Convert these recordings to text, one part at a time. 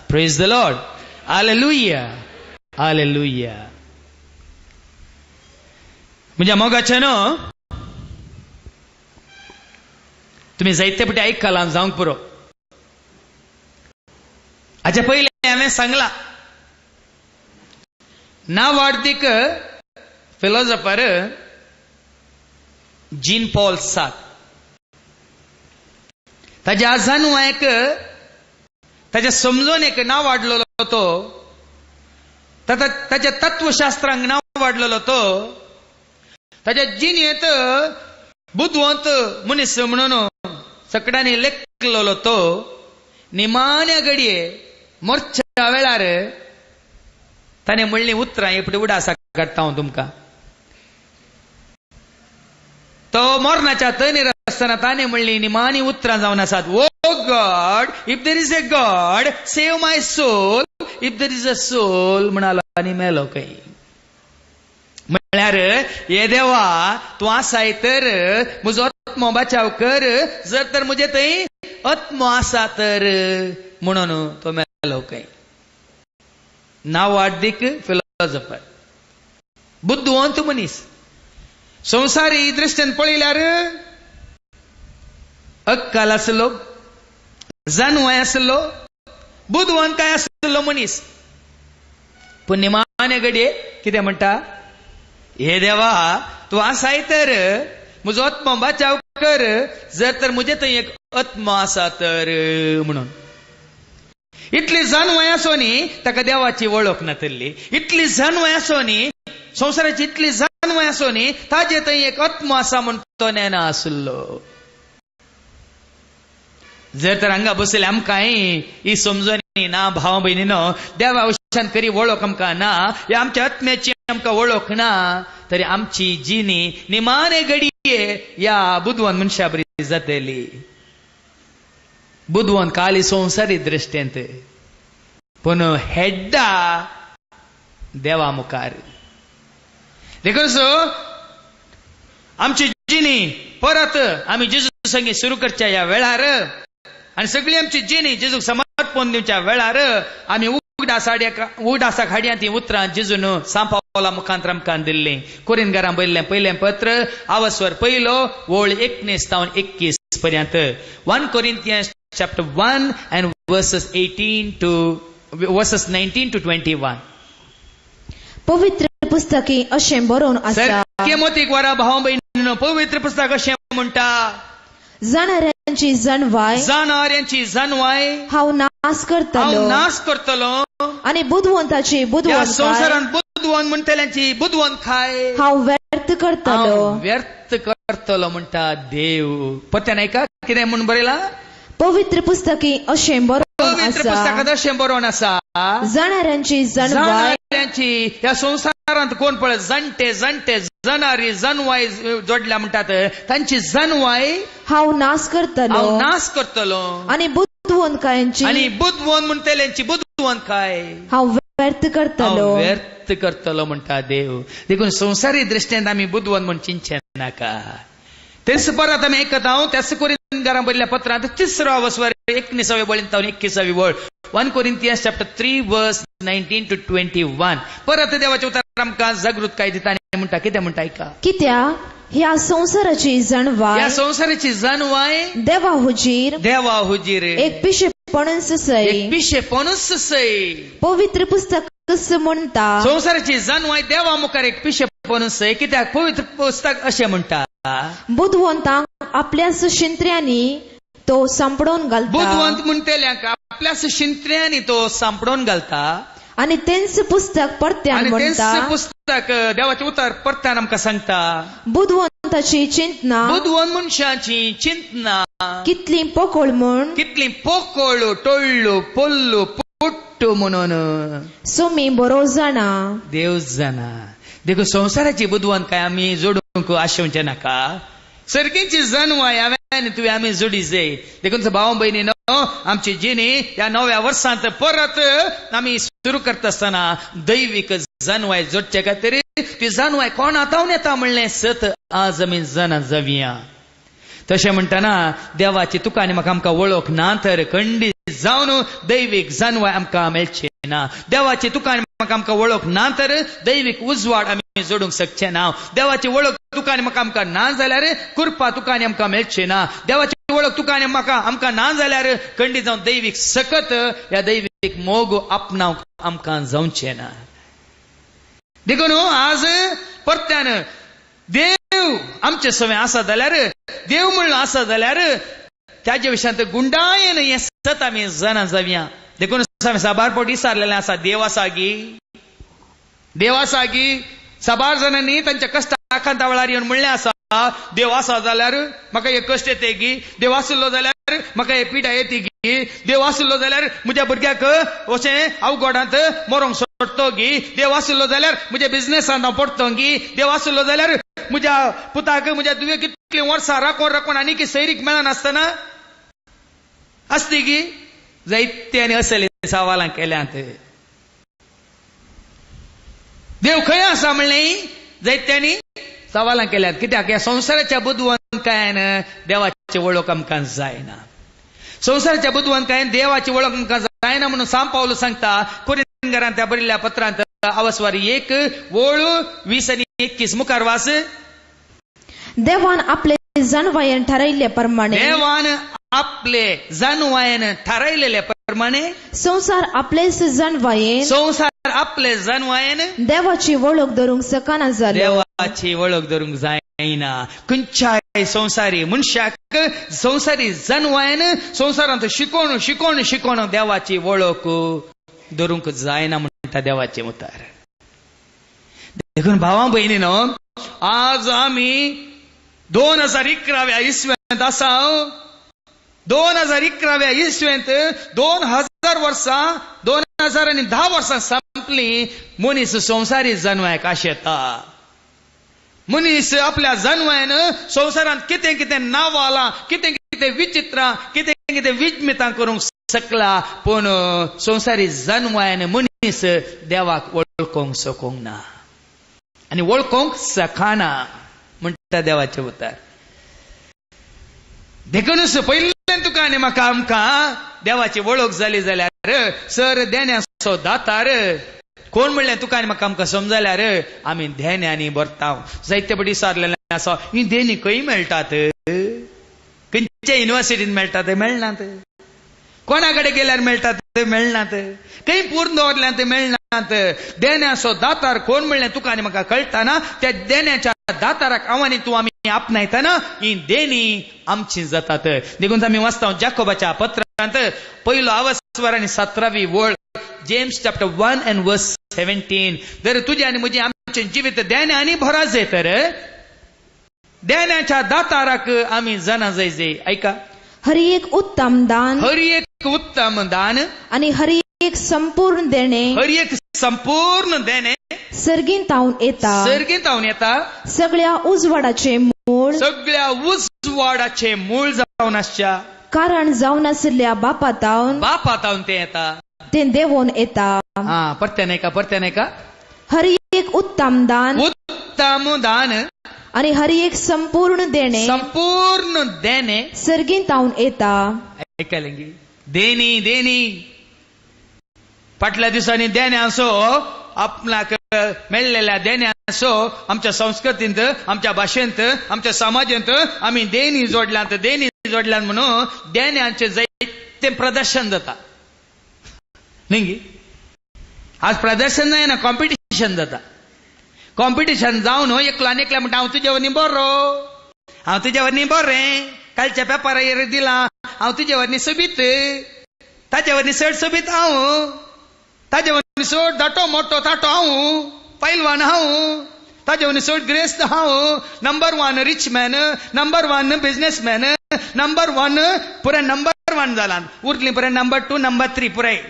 Praise the Lord. Hallelujah, hallelujah. म्हज्या मोगाचे न्हू, तुमी जायते पटी आयकलां जावंक पुरो. हाच्या पयलें हांवें सांगलां, नावाडदीक फिलॉसॉफर जीन पॉल सात ताज्या जाणवायक ताज्या समजून एक नांव वाडलेलो तो, ताच्या तत्वशास्त्रांक नांव वाडलेलो तो, ताज्या जिणेंत बुदवंत मनीस म्हणून सगळ्यांनी लेखलेलो तो, निमाण्या घडये मोर्च्या वेळार ताणें म्हणलीं उतरां एपडी उडासाक काडटा हांव तुमकां. तो मरणाच्या तणीर आसतना ताणें म्हणलीं निमाणी उतरां जावन आसात, O God, if there is a God, save my soul, if there is a soul म्हणालो आनी मेलो खंय. म्हळ्यार हे देवा तूं आसाय तर म्हजो आत्मो बचाव कर, जर तर म्हजे थंय आत्मो आसा तर, म्हणून तो मेलो खंय. नावाडदीक फिलॉसॉफर, बुद्धवंत मनीस, संवसारी दृश्टीन पळयल्यार अक्कल आसलो, जानवाय आसलो, बुदवंत काय आसलो मनीस. पूण निमाणे घडये कितें म्हणटा, हे देवा तूं आसाय तर म्हजो आत्मो बचाव कर, जर तर म्हजे थंय एक आत्मो आसा तर म्हणून. इतली जानवाय आसोनी ताका देवाची वळख नातल्ली, इतली जानवाय आसोनी, संवसाराची इतली जानवाय आसोनी ताजे थंय एक आत्मो आसा म्हूण तो नेना आसलो. जर तर हांगा बसले आमकांय ही समजणी ना भाव भयणीनो, देवा वशान खरी वळख आमकां ना, ह्या आमच्या आत्म्याची आमकां वळख ना, तरी आमची जिणी निमाणे घडये ह्या बुदवंत मनशा बरी जातली. बुदवंत काली संवसारी दृश्टेंत, पूण हेड्डा देवा मुखार. देखून सो आमची जिणी परत आमी जेजू संगी सुरू करच्या ह्या वेळार आनी सगळी आमची जिणी जेजूक समर्पण दिवच्या वेळार आमी उगडासाक हाडया ती उतरां जेजून सांपावला मुखांत आमकां दिल्लीं. कोरिंथकारां बरयल्लें पयलें पत्र आवस्वर पयलो ओळ 19 तावन 21 पर्यंत. 1 Corinthians chapter 1 and verses 18 to verses 19 to 21. पवित्र पुस्तकी अशें बरोवन आसा. सारकें मोतीक वरा भाव भयणीनो, पवित्र पुस्तक अशें म्हणटा, जाणाऱ्यांची जाणवाय, जाणाऱ्यांची जाणवाय हांव नाश करतलो, हांव नाश करतलो, आनी बुदवंताची बुदवंत संवसारांत बुदवंत म्हणटल्यांची बुदवंत खाय हांव व्यर्थ करतलो, व्यर्थ करतलो म्हणटा देव. पत्यान आयका कितें म्हूण बरयलां? पवित्र पुस्तकी अशें बरोवन पवित्र पुस्तकांत अशें बरोवन आसा, जाणाऱ्यांची जाणवाय, जाणाऱ्यांची ह्या संवसारांत कोण पळय जाणटे जाणटे जनारी जानवाय जोडल्या म्हणटात, तांची जानवाय हांव नाश करतलो, हांव नाश करतलो, आनी बुदवंतकायांची, आनी बुदवंत म्हणटल्यांची बुदवंतकाय हांव व्यर्थ करतलो, व्यर्थ करतलो म्हणटा देव. देखून संवसारी दृश्टीन आमी बुदवंत म्हूण चिंतचें नाका. तेच परत आमी आयकता हांव त्याच कोरिंथकारां बरयल्ल्या पत्रांत तिसरो अवस्वर 19वे वळींत 21वी वळ, 1 Corinthians chapter 3 verse 19 to 21. परत देवाचें उतर आमकां जागृतकाय दिता आनी म्हणटा, कितें म्हणटा आयका, कित्याक ह्या संवसाराची जाणवाय, ह्या संवसाराची जाणवाय देवा हुजीर, देवा हुजीर एक पिशेपणूच सय, एक पिशेपणूच सय. पवित्र पुस्तक म्हणटा, संवसाराची जाणवाय देवा मुखार एक पिशेपणूच सय, कित्याक पवित्र पुस्तक अशें म्हणटा, बुदवंतांक आपल्याच शिंत्र्यांनी तो सांपडोवन घालता, बुदवंत म्हणटल्यांक आपल्याच शिंत्र्यांनी तो सांपडोवन घालता, आनी तेंच पुस्तक परत्यान म्हणटा, तेंच पुस्तक देवाचें उतर परत्यान आमकां सांगता, बुदवंताची चिंतना, बुदवंत मनशांची चिंतना कितली पोकळ म्हूण, कितली पोकळ, टोळ्ळू पोल्लू पुट्टू म्हणून सोमी बरो जाणा, देव जाणा. देखून संवसाराची बुदवंत काय आमी जोडूंक आशेवचें नाका. सर्गीची जानवाय हांवें आनी तुवें आमी जोडी जाय. देखून भाव भयणीनो, आमची जिणी ह्या नव्या वर्सांत परत आमी सुरू करता आसतना दैवीक जानवाय जोडचे खातीर ती जानवाय कोण आतावन येता म्हणलें सत आज आमी जाणा जावया. तशें म्हणटना देवाची तुका आनी म्हाका आमकां वळख ना तर खंडीत जावन दैवीक जानवाय आमकां मेळची ना. देवाची तुका आनी म्हाका आमकां वळख ना तर दैवीक उजवाड आमी जोडूंक शकचे ना. देवाची वळख तुका आनी म्हाका आमकां ना जाल्यार कृपा तुका आनी आमकां मेळची ना. देवाची वळख तुका आनी म्हाका आमकां ना जाल्यार खंडीत जावन दैवीक सकत ह्या दैवीक मोग आपणावंक आमकां जावचें ना. देखून आज परत्यान देव आमचे सवें आसा जाल्यार, देव म्हणलो आसा जाल्यार त्याच्या विशयांत गुंडायेन हें सत आमी जाणा जावया. देखून आमी साबार फावटी विचारलेलें आसा, देव आसा गी, देव आसा गी? साबार जाणांनी तांच्या कश्टा आकांता वेळार येवन म्हणलें आसा, देव आसा जाल्यार म्हाका हे कश्ट येते गी, देव आशिल्लो जाल्यार म्हाका हे पिडा येते गी, देव आशिल्लो जाल्यार म्हज्या भुरग्याक अशें अवघडांत मरोंक सोडतो गी, देव आशिल्लो जाल्यार म्हज्या बिजनेसांत हांव पडतो गी, देव आशिल्लो जाल्यार म्हज्या पुताक म्हज्या धुवेक कितलीं वर्सां राखून राखून आनीक सैरीक मेळनासतना आसती गी? जायते आनी असली सवालां केल्यांत. देव खंय आसा म्हणलें जायत्यांनी सवालां केल्यात. कित्याक ह्या संवसाराच्या बुदवंतकायेन देवाची वळख आमकां जायना. संवसाराच्या बुदवंतकायेन देवाची वळख आमकां जायना म्हणून सांत पावल सांगता कोरिंथकारांत त्या बरयल्ल्या पत्रांत आवसवार 1 ओळ 20 आनी 21 मुखार वास. देवान आपले जाणवायेन थारायिल्ले प्रमाणे, देवान आपले जाणवायेन थारायलेले प्रमाणे संवसार आपलेच जाणवायेन, संवसार आपले जाणवायेन देवाची वळख धरूंक शकना जालो. देवाची वळख धरूंक जायना. खंयच्याय संवसारी मनशाक संवसारी जाणवायेन संवसारांत शिकोवन शिकोवन शिकोवन देवाची वळख धरूंक जायना म्हणटा देवाचे मुखार. देखून भावा भयणीनो, आज आमी 2011व्या इसवेंत आसा. 2011व्या इसवेंत 2000 वर्सां, 2010 वर्सां संपली. मनीस संवसारी जानवायक आशेता. मनीस आपल्या जानवायन संवसारांत कितें कितें नांवां, कितें कितें विचित्रां, कितें कितें विजमितां करूंक शकला, पूण संवसारी जानवायन मनीस देवाक वळखूंक शकूंक ना आनी वळखूंक शकना म्हणटा देवाचें उतर. देखूनच पयलें तुका आनी म्हाका आमकां देवाची वळख जाली जाल्यार सर देण्याचो दातार कोण म्हणलें तुका आनी म्हाका आमकां समजल्यार आमी देण्यांनी भरता. जायते पटी विचारलेलें आसा, ही देणी खंय मेळटात? खंयच्या युनिवर्सिटीन मेळटात? मेळनात. कोणा कडेन गेल्यार मेळटात? मेळनात. खंय पूर्ण दवरल्यात? मेळनात. देण्याचो दातार कोण म्हणलें तुका आनी म्हाका कळटाना त्या देण्याच्या दाताराक हांव आनी तूं आमी आपणायतना ही देणी आमची जातात. देखून आमी वाचता जाकोबाच्या पत्रांत पयलो आवस्वर आनी 17वी वळ, जेम्स चॅप्टर 1 and verse 17. जर तुजें आनी म्हजें आमचें जिवीत देण्यांनी भराजे तर देण्याच्या दाताराक आमी जाणा जायजे. आयका, हर एक उत्तम दान, हर एक उत्तम दान आनी हर एक संपूर्ण देणे, हर एक संपूर्ण देणे सर्गींत तावन येता, सर्गींत तावन येता, सगळ्या उजवाडाचे मूळ, सगळ्या उजवाडाचे मूळ जावन आसच्या कारण जावन आशिल्ल्या बापा तावन, बापा तावन ते येता, ते देवोन येता. हा, परते नाही का, परते नाही का? हर एक उत्तम दान, उत्तम दान आणि हर एक संपूर्ण देणे, संपूर्ण देणे सर्गींत तावन येता. ऐकलें देणी देणी फाटल्या दिसांनी देण्यांचो आपणाक मेळ्ळेल्या देण्यांचो आमच्या संस्कृतींत, आमच्या भाशेंत, आमच्या समाजांत आमी देणी जोडल्यांत, देणी जोडल्यात म्हणून देण्यांचें जायतें प्रदर्शन जाता. न्ही, आज प्रदर्शन जायना, कॉम्पिटिशन जाता. कॉम्पिटिशन जावन एकलो आनी एकल्या म्हणटा, हांव तुजे वरनी बरो, हांव तुजे वरनी बरें, कालच्या पेपरार दिलां, हांव तुजे वरनी सोबीत, ताजे वरनी चड सोबीत हांव, ताजे वरनी चड धाटो मोटो ताटो हांव, पैलवान हांव, ताजे वरनी चड ग्रेस्त हांव, number 1 rich man, number 1 businessman, number 1 पुराय नंबर 1 जाला, उरली पुराय नंबर 2 नंबर 3 पुराय.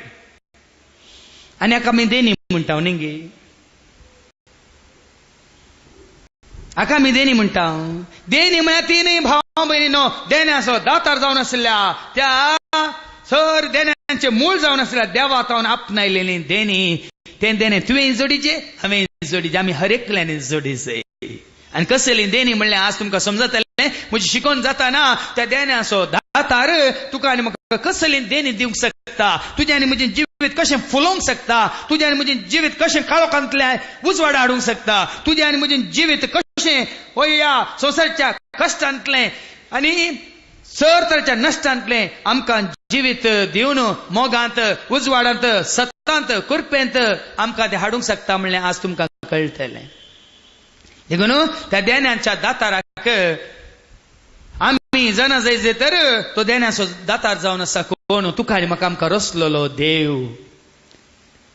आनी हाका आमी देणी म्हणटा न्ही गे, हाका आमी देणी म्हणटा. देणी म्हळ्यार तीनय भाव भयणीनो देण्याचो दातार जावन आशिल्ल्या त्या सर देण्यांचे मूळ जावन आशिल्ल्या देवा तावन आपणायलेली देणी. तें देणें तुवें जोडीचें, हांवें जोडीचें, आमी हर एकल्यानी जोडीचें. आनी कसली देणी म्हणल्यार आज तुमकां समजतलें. म्हजी शिकोवन जाता ना त्या देण्याचो दातार तुका आनी म्हाका कसली देणी दिवंक शकता, तुजें आनी म्हजें जिवीत कशें फुलोवंक शकता, तुजें आनी म्हजें जिवीत कशें काळोखांतलें उजवाड हाडूंक शकता, तुजें आनी म्हजें जिवीत कशें ह्या संवसाराच्या कश्टांतलें आनी सर तरेच्या नश्टांतलें आमकां जिवीत दिवन मोगांत, उजवाडांत, सतांत, कृपेंत आमकां तें हाडूंक शकता म्हणलें आज तुमकां कळटलें. देखून त्या देण्यांच्या दाताराक आमी जाणा जायचे तर तो देण्याचो दातार जावन आसा कोण, तुका आनी म्हाका आमकां रचलेलो देव.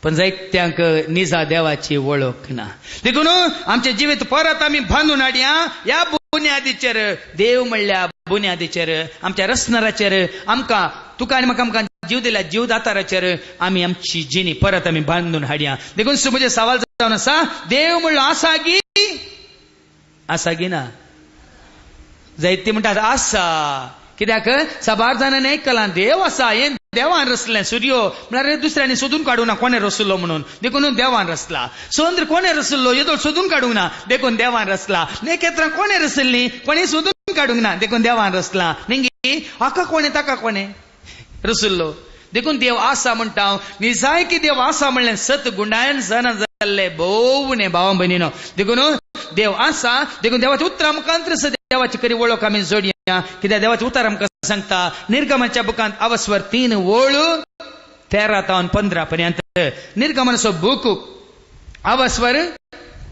पण जायत्यांक निजा देवाची वळख ना. देखून आमचें जिवीत परत आमी बांदून हाडया ह्या बुन्यादीचेर, देव म्हणल्या बुन्यादीचेर, आमच्या रचणाराचेर, आमकां तुका आनी म्हाका आमकां जीव दिल्या जीव दाताराचेर आमी आमची जिणी परत आमी बांदून हाडया. देखून म्हजें सवाल जावन आसा, देव म्हणलो आसा गी, आसा गी ना? जायती म्हणटा आसा. कित्याक साबार जाणांनी आयकलां देव आसा, हें देवान रचलें. सुर्यो म्हळ्यार दुसऱ्यांनी सोदून काडूंक ना कोणें रचलो म्हणून, देखून देवान रचला. चंद्र कोणें रचलो येदोळ सोदून काडूंक ना, देखून देवान रचला. नखेत्रां कोणें रचल्लीं कोणें सोदून काडूंक ना, देखून देवान रचला. निंगी हाका कोणें ताका कोणें रचलो, देखून देव आसा म्हणटा हांव. निजायकी देव आसा म्हणलें सत गुंडायन जाणा जाल्ले भोव न्ही भावा भयणीनो. देखून देव आसा, देखून देवाच्या उतरां मुखांत देवाची खरी वळख आमी जोडया. कित्याक देवाचें उतर आमकां सांगता निर्गमनाच्या बुकांत अवस्वर 3 ओळ 13 तावन 15 पर्यंत. निर्गमनाचो बूक अवस्वर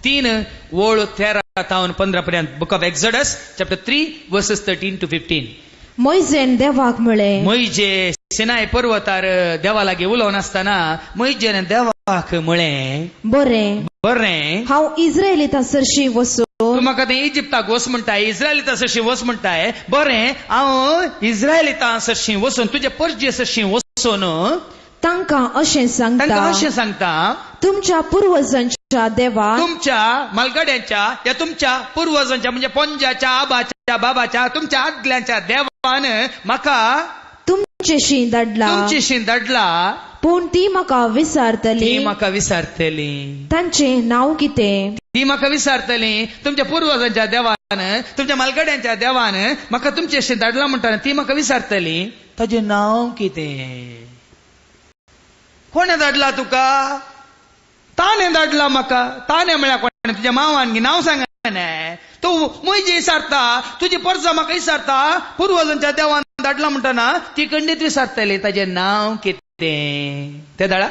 3 ओळ 13 तावन 15 पर्यंत. Book of Exodus chapter 3 verses 13 to 15. मोयजेन देवाक म्हळें, मोयजे सिनाय पर्वतार देवा लागीं उलोवन आसतना मोयजेन देवाक म्हळें, बरें बरें, हांव इस्रायलितां सरशीं वचून, तूं म्हाका तें इजिप्ताक वच म्हणटाय, इस्रायलितां सरशीं वच म्हणटाय, बरें हांव इस्रायलितां सरशीं वचून तुजे परजे सरशीं वचून तांकां अशें सांगता, तांकां अशें सांगता, तुमच्या पुर्वजांच्या देवा, तुमच्या मालगड्यांच्या या तुमच्या पुर्वजांच्या म्हणजे पोंज्याच्या, आबाच्या, बाबाच्या, तुमच्या आदल्यांच्या देवान म्हाका तुमचेशी धाडला, तुमचेशी धाडला, पूण ती म्हाका विसारतली, ती म्हाका विसारतली. तांचें नांव कितें? ती म्हाका विसारतली. तुमच्या पुर्वजांच्या देवान, तुमच्या मालगड्यांच्या देवान म्हाका तुमचेशी धाडला म्हणटा, ती म्हाका विसारतली, ताजें नांव कितें? कोणें धाडला तुका? ताणें धाडला म्हाका. ताणें म्हळ्यार कोणें? तुज्या मावान नांव सांगना. तूं म्हजी विसारता, तुजी परजा म्हाका विसारता, पुर्वजांच्या देवान धाडला म्हणटना ती खंडीत विसारतली, ताजें नांव कितें? तें धाडा.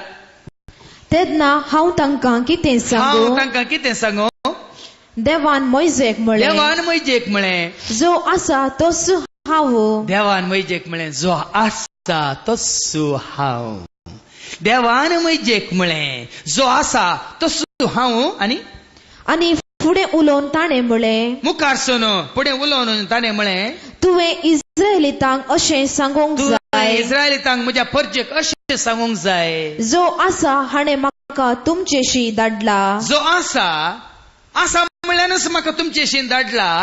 तेन्ना हांव तांकां कितें सांगू? हांव तांकां कितें सांगू? देवान मोयजेक म्हळें, देवान मोयजेक म्हळें, जो आसा तोच हांव. देवान मोयजेक म्हळें, जो आसा तोच हांव. देवान मोयजेक म्हळें, जो आसा तोच हांव. आनी आनी फुडें उलोवन ताणें म्हळें, मुखार सून फुडें उलोवन ताणें म्हळें, तुवें इस्रायलितांक अशें सांगूंक जाय, इस्रायलितांक म्हज्या परजेक अशें सांगूंक जाय, जो आसा हाणें म्हाका तुमचेशी धाडला. जो आसा, आसा म्हणल्यानच म्हाका तुमचेशी धाडला.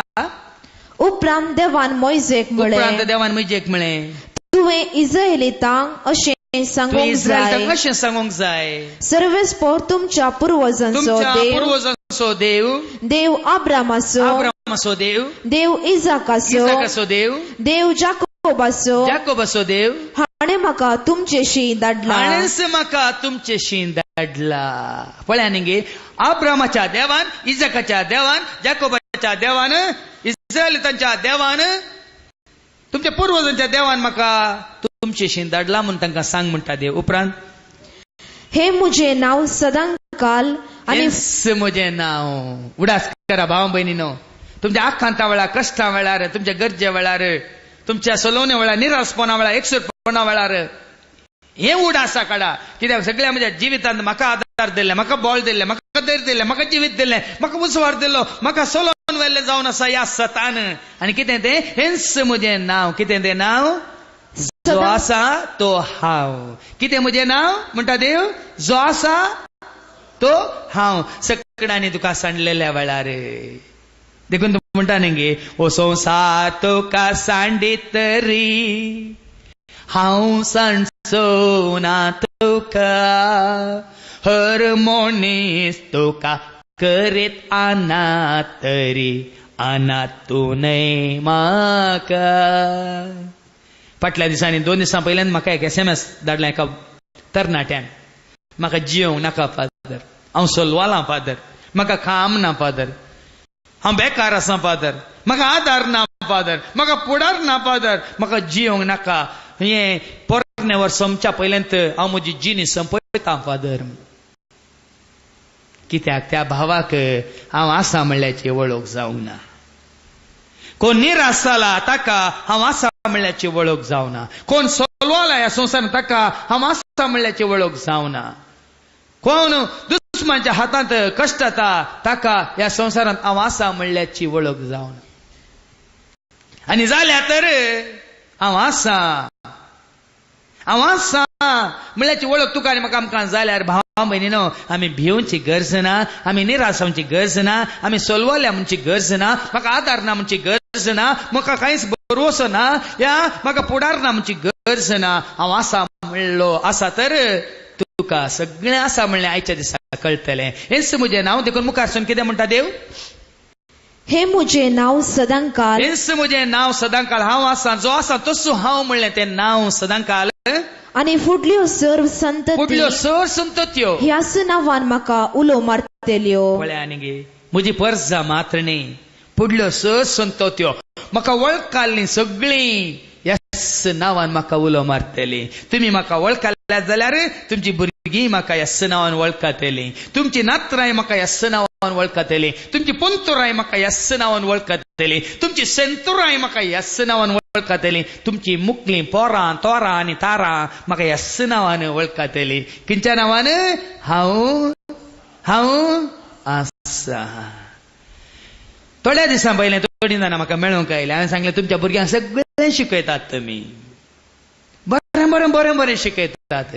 उपरांत देवान मोयजेक म्हळें, उपरांत देवान मोयजेक म्हळें, तुवें इस्रायलितांक अशें सांगूंक जाय, अशें सांगूंक जाय, सर्वेस्पोर तुमच्या पुर्वजांचो देव, पुर्वजांचो देव, देव अब्रामाचो, अब्रामाचो देव, देव इजाकाचो, इजाकाचो देव, देव जाकोबाचो, जाकोबाचो देव, हाणें म्हाका तुमचेशी धाडला, हाणेंच म्हाका तुमचेशी धाडला. पळया न्ही, अब्रामाच्या देवान, इजाकाच्या देवान, जाकोबाच्या देवान, इस्रायलितांच्या देवान, तुमच्या पुर्वजांच्या देवान म्हाका तुमचेशी धाडला म्हूण तांकां सांग म्हणटा देव. उपरांत हे म्हजें नांव सदांकाल आनी म्हजें नांव. उडास करा भाव भयणीनो, तुमच्या आखांता वेळार, कश्टां वेळार, तुमच्या गरजे वेळार, तुमच्या सलोवणे वेळार, निरासपणा वेळार, एकसुरपणा वेळार हे उडासा काडा. कित्याक सगळ्या म्हज्या जिवितांत म्हाका आदार दिल्ले, म्हाका बळ दिल्लें, म्हाका धैर्य दिल्लें, म्हाका जिवीत दिल्लें, म्हाका उजवाड दिल्लो, म्हाका सलोवन वेल्लें जावन आसा ह्या सतान. आनी कितें तें? हेंच म्हजें नांव. कितें तें नांव? जो आसा तो हांव. कितें म्हजें नांव म्हणटा देव? जो आसा तो हांव. सगळ्यांनी तुका सांडलेल्या वेळार, देखून तूं म्हणटा न्ही गे, ओ संवसार तुका सांडीत तरी हांव सांडचो ना तुका, हर मनीस तुका करीत आना तरी अनाथ तूं न्हय म्हाका. फाटल्या दिसांनी 2 दिसां पयल्यान म्हाका एक SMS धाडलें एका तरणाट्यान. म्हाका जियोंक नाका फादर, हांव सोलवालां फादर, म्हाका काम ना फादर, हांव बेकार आसा फादर, म्हाका आदार ना फादर, म्हाका फुडार ना फादर, म्हाका जियोंक नाका, हें पोरणे वर्स सोमच्या पयल्यांत हांव म्हजी जिणी संपयता फादर. कित्याक त्या भावाक हांव आसा म्हणल्याची वळख जावंक ना. कोण निराश जाला ताका हांव आसा म्हणल्याची वळख जावना. कोण सोलवाला ह्या संवसारांत ताका हांव आसा म्हणल्याची वळख जावना. कोण दुस्मानच्या हातांत कश्ट जाता ताका ह्या संवसारांत हांव आसा म्हणल्याची वळख जावना. आनी जाल्या तर हांव आसा, हांव आसा म्हणल्याची वळख तुका आनी म्हाका आमकां जाल्यार भावा भयणीनो आमी भिवची गरज ना, आमी निराश जावची गरज ना, आमी सोलवल्या म्हणची गरज ना, म्हाका आदार ना म्हणची गरज ना, म्हाका कांयच भरवसो ना, या म्हाका फुडार ना म्हणची गरज ना. हांव आसा म्हणलो आसा तर तुका सगळें आसा म्हणलें आयच्या दिसा कळटलें. हेंच म्हजें नांव. देखून मुखार सून कितें म्हणटा देव? हे म्हजें नांव सदांकाल, हेंच म्हजें नांव सदांकाल, हांव आसा जो आसा तसो हांव म्हणलें तें नांव सदांकाल. आनी फुडल्यो सर्व संतती, फुडल्यो सर्व संतत्यो ह्याच नांवान म्हाका उलो मारतल्यो. पळय आनी म्हजी परजा मात्र न्ही, फुडल्यो सर्व संतत्यो म्हाका वळखाली सगळीं ह्याच नांवान म्हाका उलो मारतली. तुमी म्हाका वळखाल्यात जाल्यार तुमची भुरगीं म्हाका ह्याच नांवान वळखतली, तुमची नातरांय म्हाका ह्याच नांवान वळखतली, तुमची पंतुरांय म्हाका ह्याच नांवान वळखतली, तुमची सेंतुरांय म्हाका ह्याच नांवान वळखतली, तुमची मुकलीं पोरां तोरां आनी तारां म्हाका ह्याच नांवान वळखतली. खंयच्या नांवान? हांव, हांव आसा. थोड्या दिसां पयलें थोडीं जाणां म्हाका मेळूंक आयलें. हांवें सांगलें तुमच्या भुरग्यांक सगळें शिकयतात तुमी, बरें बरें बरें बरें शिकयतात,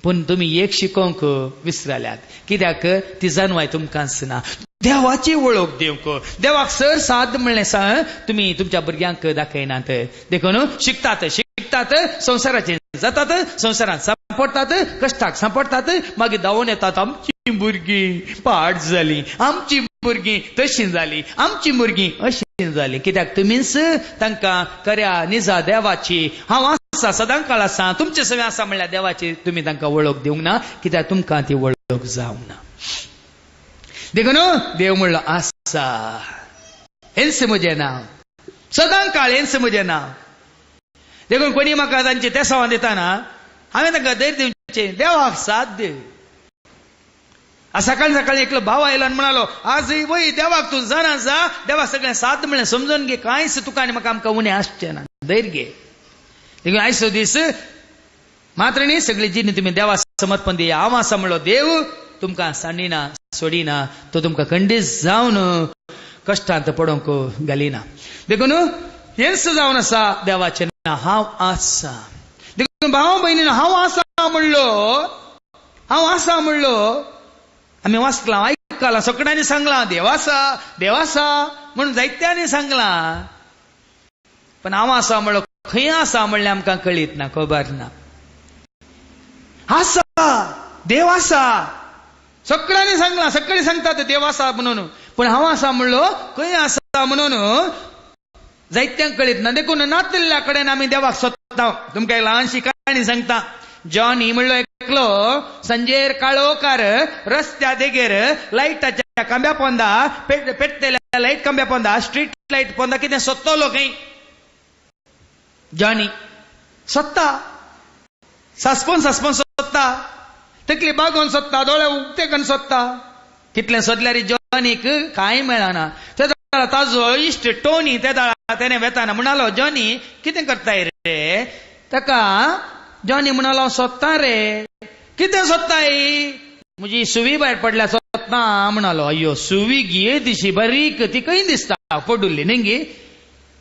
पूण तुमी एक शिकोवंक विसरल्यात. कित्याक? ती जानवाय तुमकांच ना. देवाची वळख दिवंक, देवाक सर साद म्हणलें तुमी तुमच्या भुरग्यांक दाखयनात. देखून शिकतात शिकतात, संवसाराचे जातात, संवसारांत सांपडटात, कश्टाक सांपडटात, मागीर धांवून येतात आमची भुरगीं पाड जाली, आमची भुरगीं तशीं जाली, आमची भुरगीं अशीं जाली. कित्याक तुमीच तांकां खऱ्या निजा देवाची हांव आसा सदांकाळ आसा तुमचे सगळें आसा म्हणल्यार देवाची तुमी तांकां वळख दिवंक ना. कित्याक तुमकां ती वळख जावंक ना. देखून देव म्हणलो आसा, हेंच म्हजें नांव सदांकाळ, हेंच म्हजें नांव. देखून कोणी म्हाका तांचे तेसावां दितना हांवें तांकां धैर्य दिवचें, देवाक साथ दी. आज सकाळी सकाळी एकलो भाव आयलो आनी म्हणालो आज वय देवाक तूं जाणा जा, देवाक सगळें साथ म्हणलें समजून घे, कांयच तुका आनी म्हाका आमकां उणें आसचें ना, धैर्य घे. देखून आयचो दीस मात्र न्ही सगळी जिणी तुमी देवाक समर्पण दिया. हांव आसा म्हणलो देव तुमकां सांडिना सोडिना, तो तुमकां खंडीत जावन कश्टांत पडोवंक घालिना. देखून हेंच जावन आसा देवाचें नांव, हांव आसा. देखून भाव भयणीन हांव आसा म्हणलो, हांव आसा म्हणलो, आमी वाचलां आयकलां, सगळ्यांनी सांगलां देव आसा देव आसा म्हणून जायत्यांनी सांगलां, पण हांव आसा म्हणलो खंय आसा म्हणलें आमकां कळीत ना, खबर ना. आसा देव आसा सगळ्यांनी सांगलां, सगळीं सांगतात देव आसा म्हणून, पण हांव आसा म्हणलो खंय आसा म्हणून जायत्यांक कळीत ना. देखून नातिल्ल्या कडेन आमी देवाक सोदता. तुमकां एक ल्हानशी काणी सांगता. जॉनी म्हणलो एकलो संजेर काळोकार रस्त्या देगेर लायटाच्या खांब्या पोंदा, पेटतेल्या लायट खांब्या पोंदा, स्ट्रीट लायट पोंदा कितें सोदतलो खंय. जॉनी सोदता, सासपून सासपून सोदता, तकली बागोवन सोदता, दोळे उक्ते करून सोदता. कितलें सोदल्यार जॉनीक कांय मेळना. ते ताजो इश्ट टोनी ते तेणे वेताना म्हणालो जॉनी कितें करताय रे? ताका जॉनी म्हणालो हांव सोदता रे. कितें सोदताय? म्हजी सुवी भायर पडल्या सोदता म्हणालो. अय्यो सुवी गे दिशी बारीक, ती खंय दिसता पडुल्ली न्ही गे.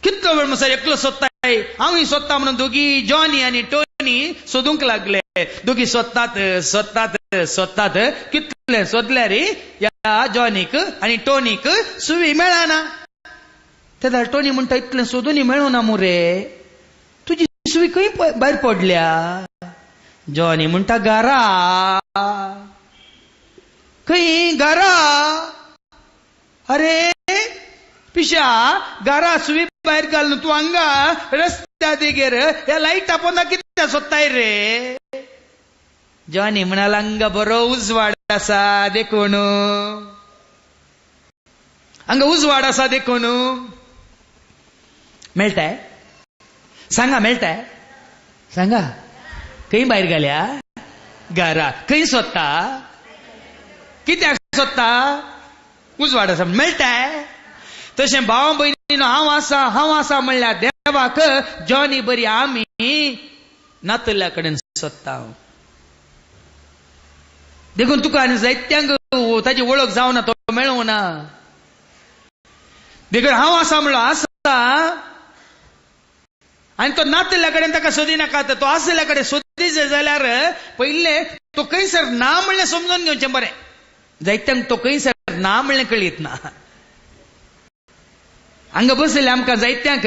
कितलो वेळ म्हणसर एकलो सोदताय, हांवूय सोदता म्हणून दोगी जॉनी आनी टोनी सोदूंक लागले. दोगी सोदतात सोदतात सोदतात, कितले सोदल्यार ह्या जॉनीक आनी टोनीक सुवी मेळना. तेन्ना टोनी म्हणटा इतलें सोदूनय मेळना मुरे, तुजी सुवी खंय भायर पडल्या? जॉनी म्हणटा घरा. खंय घरा? अरे पिशा घरा सुवी भायर घालून तूं हांगा रस्त्या देगेर ह्या लायटा पोंदा कितें सोदताय रे? जॉनी म्हणाल हांगा बरो उजवाड आसा देखून, हांगा उजवाड आसा देखून. मेळटाय? सांगा, मेळटाय? सांगा, खंय भायर घाल्या? घरा. खंय सोदता? कित्याक सोदता? उजवाड आसा, मेळटाय? तशें भाव भयणीनो, हांव आसा हांव आसा म्हणल्यार देवाक जॉनी बरी आमी नातल्या कडेन सोदता. देखून तुका आनी जायत्यांक ताची वळख जावना, तो मेळूंक ना. देखून हांव आसा म्हणलो आसा, आनी तो नातल्या कडेन ताका सोदिनाका. तो आसल्या कडेन सोदीचे जाल्यार पयले तो खंयसर ना म्हणलें समजून घेवचें बरें. जायत्यांक तो खंयसर ना म्हणलें कळीत ना. हांगा बसले आमकां जायत्यांक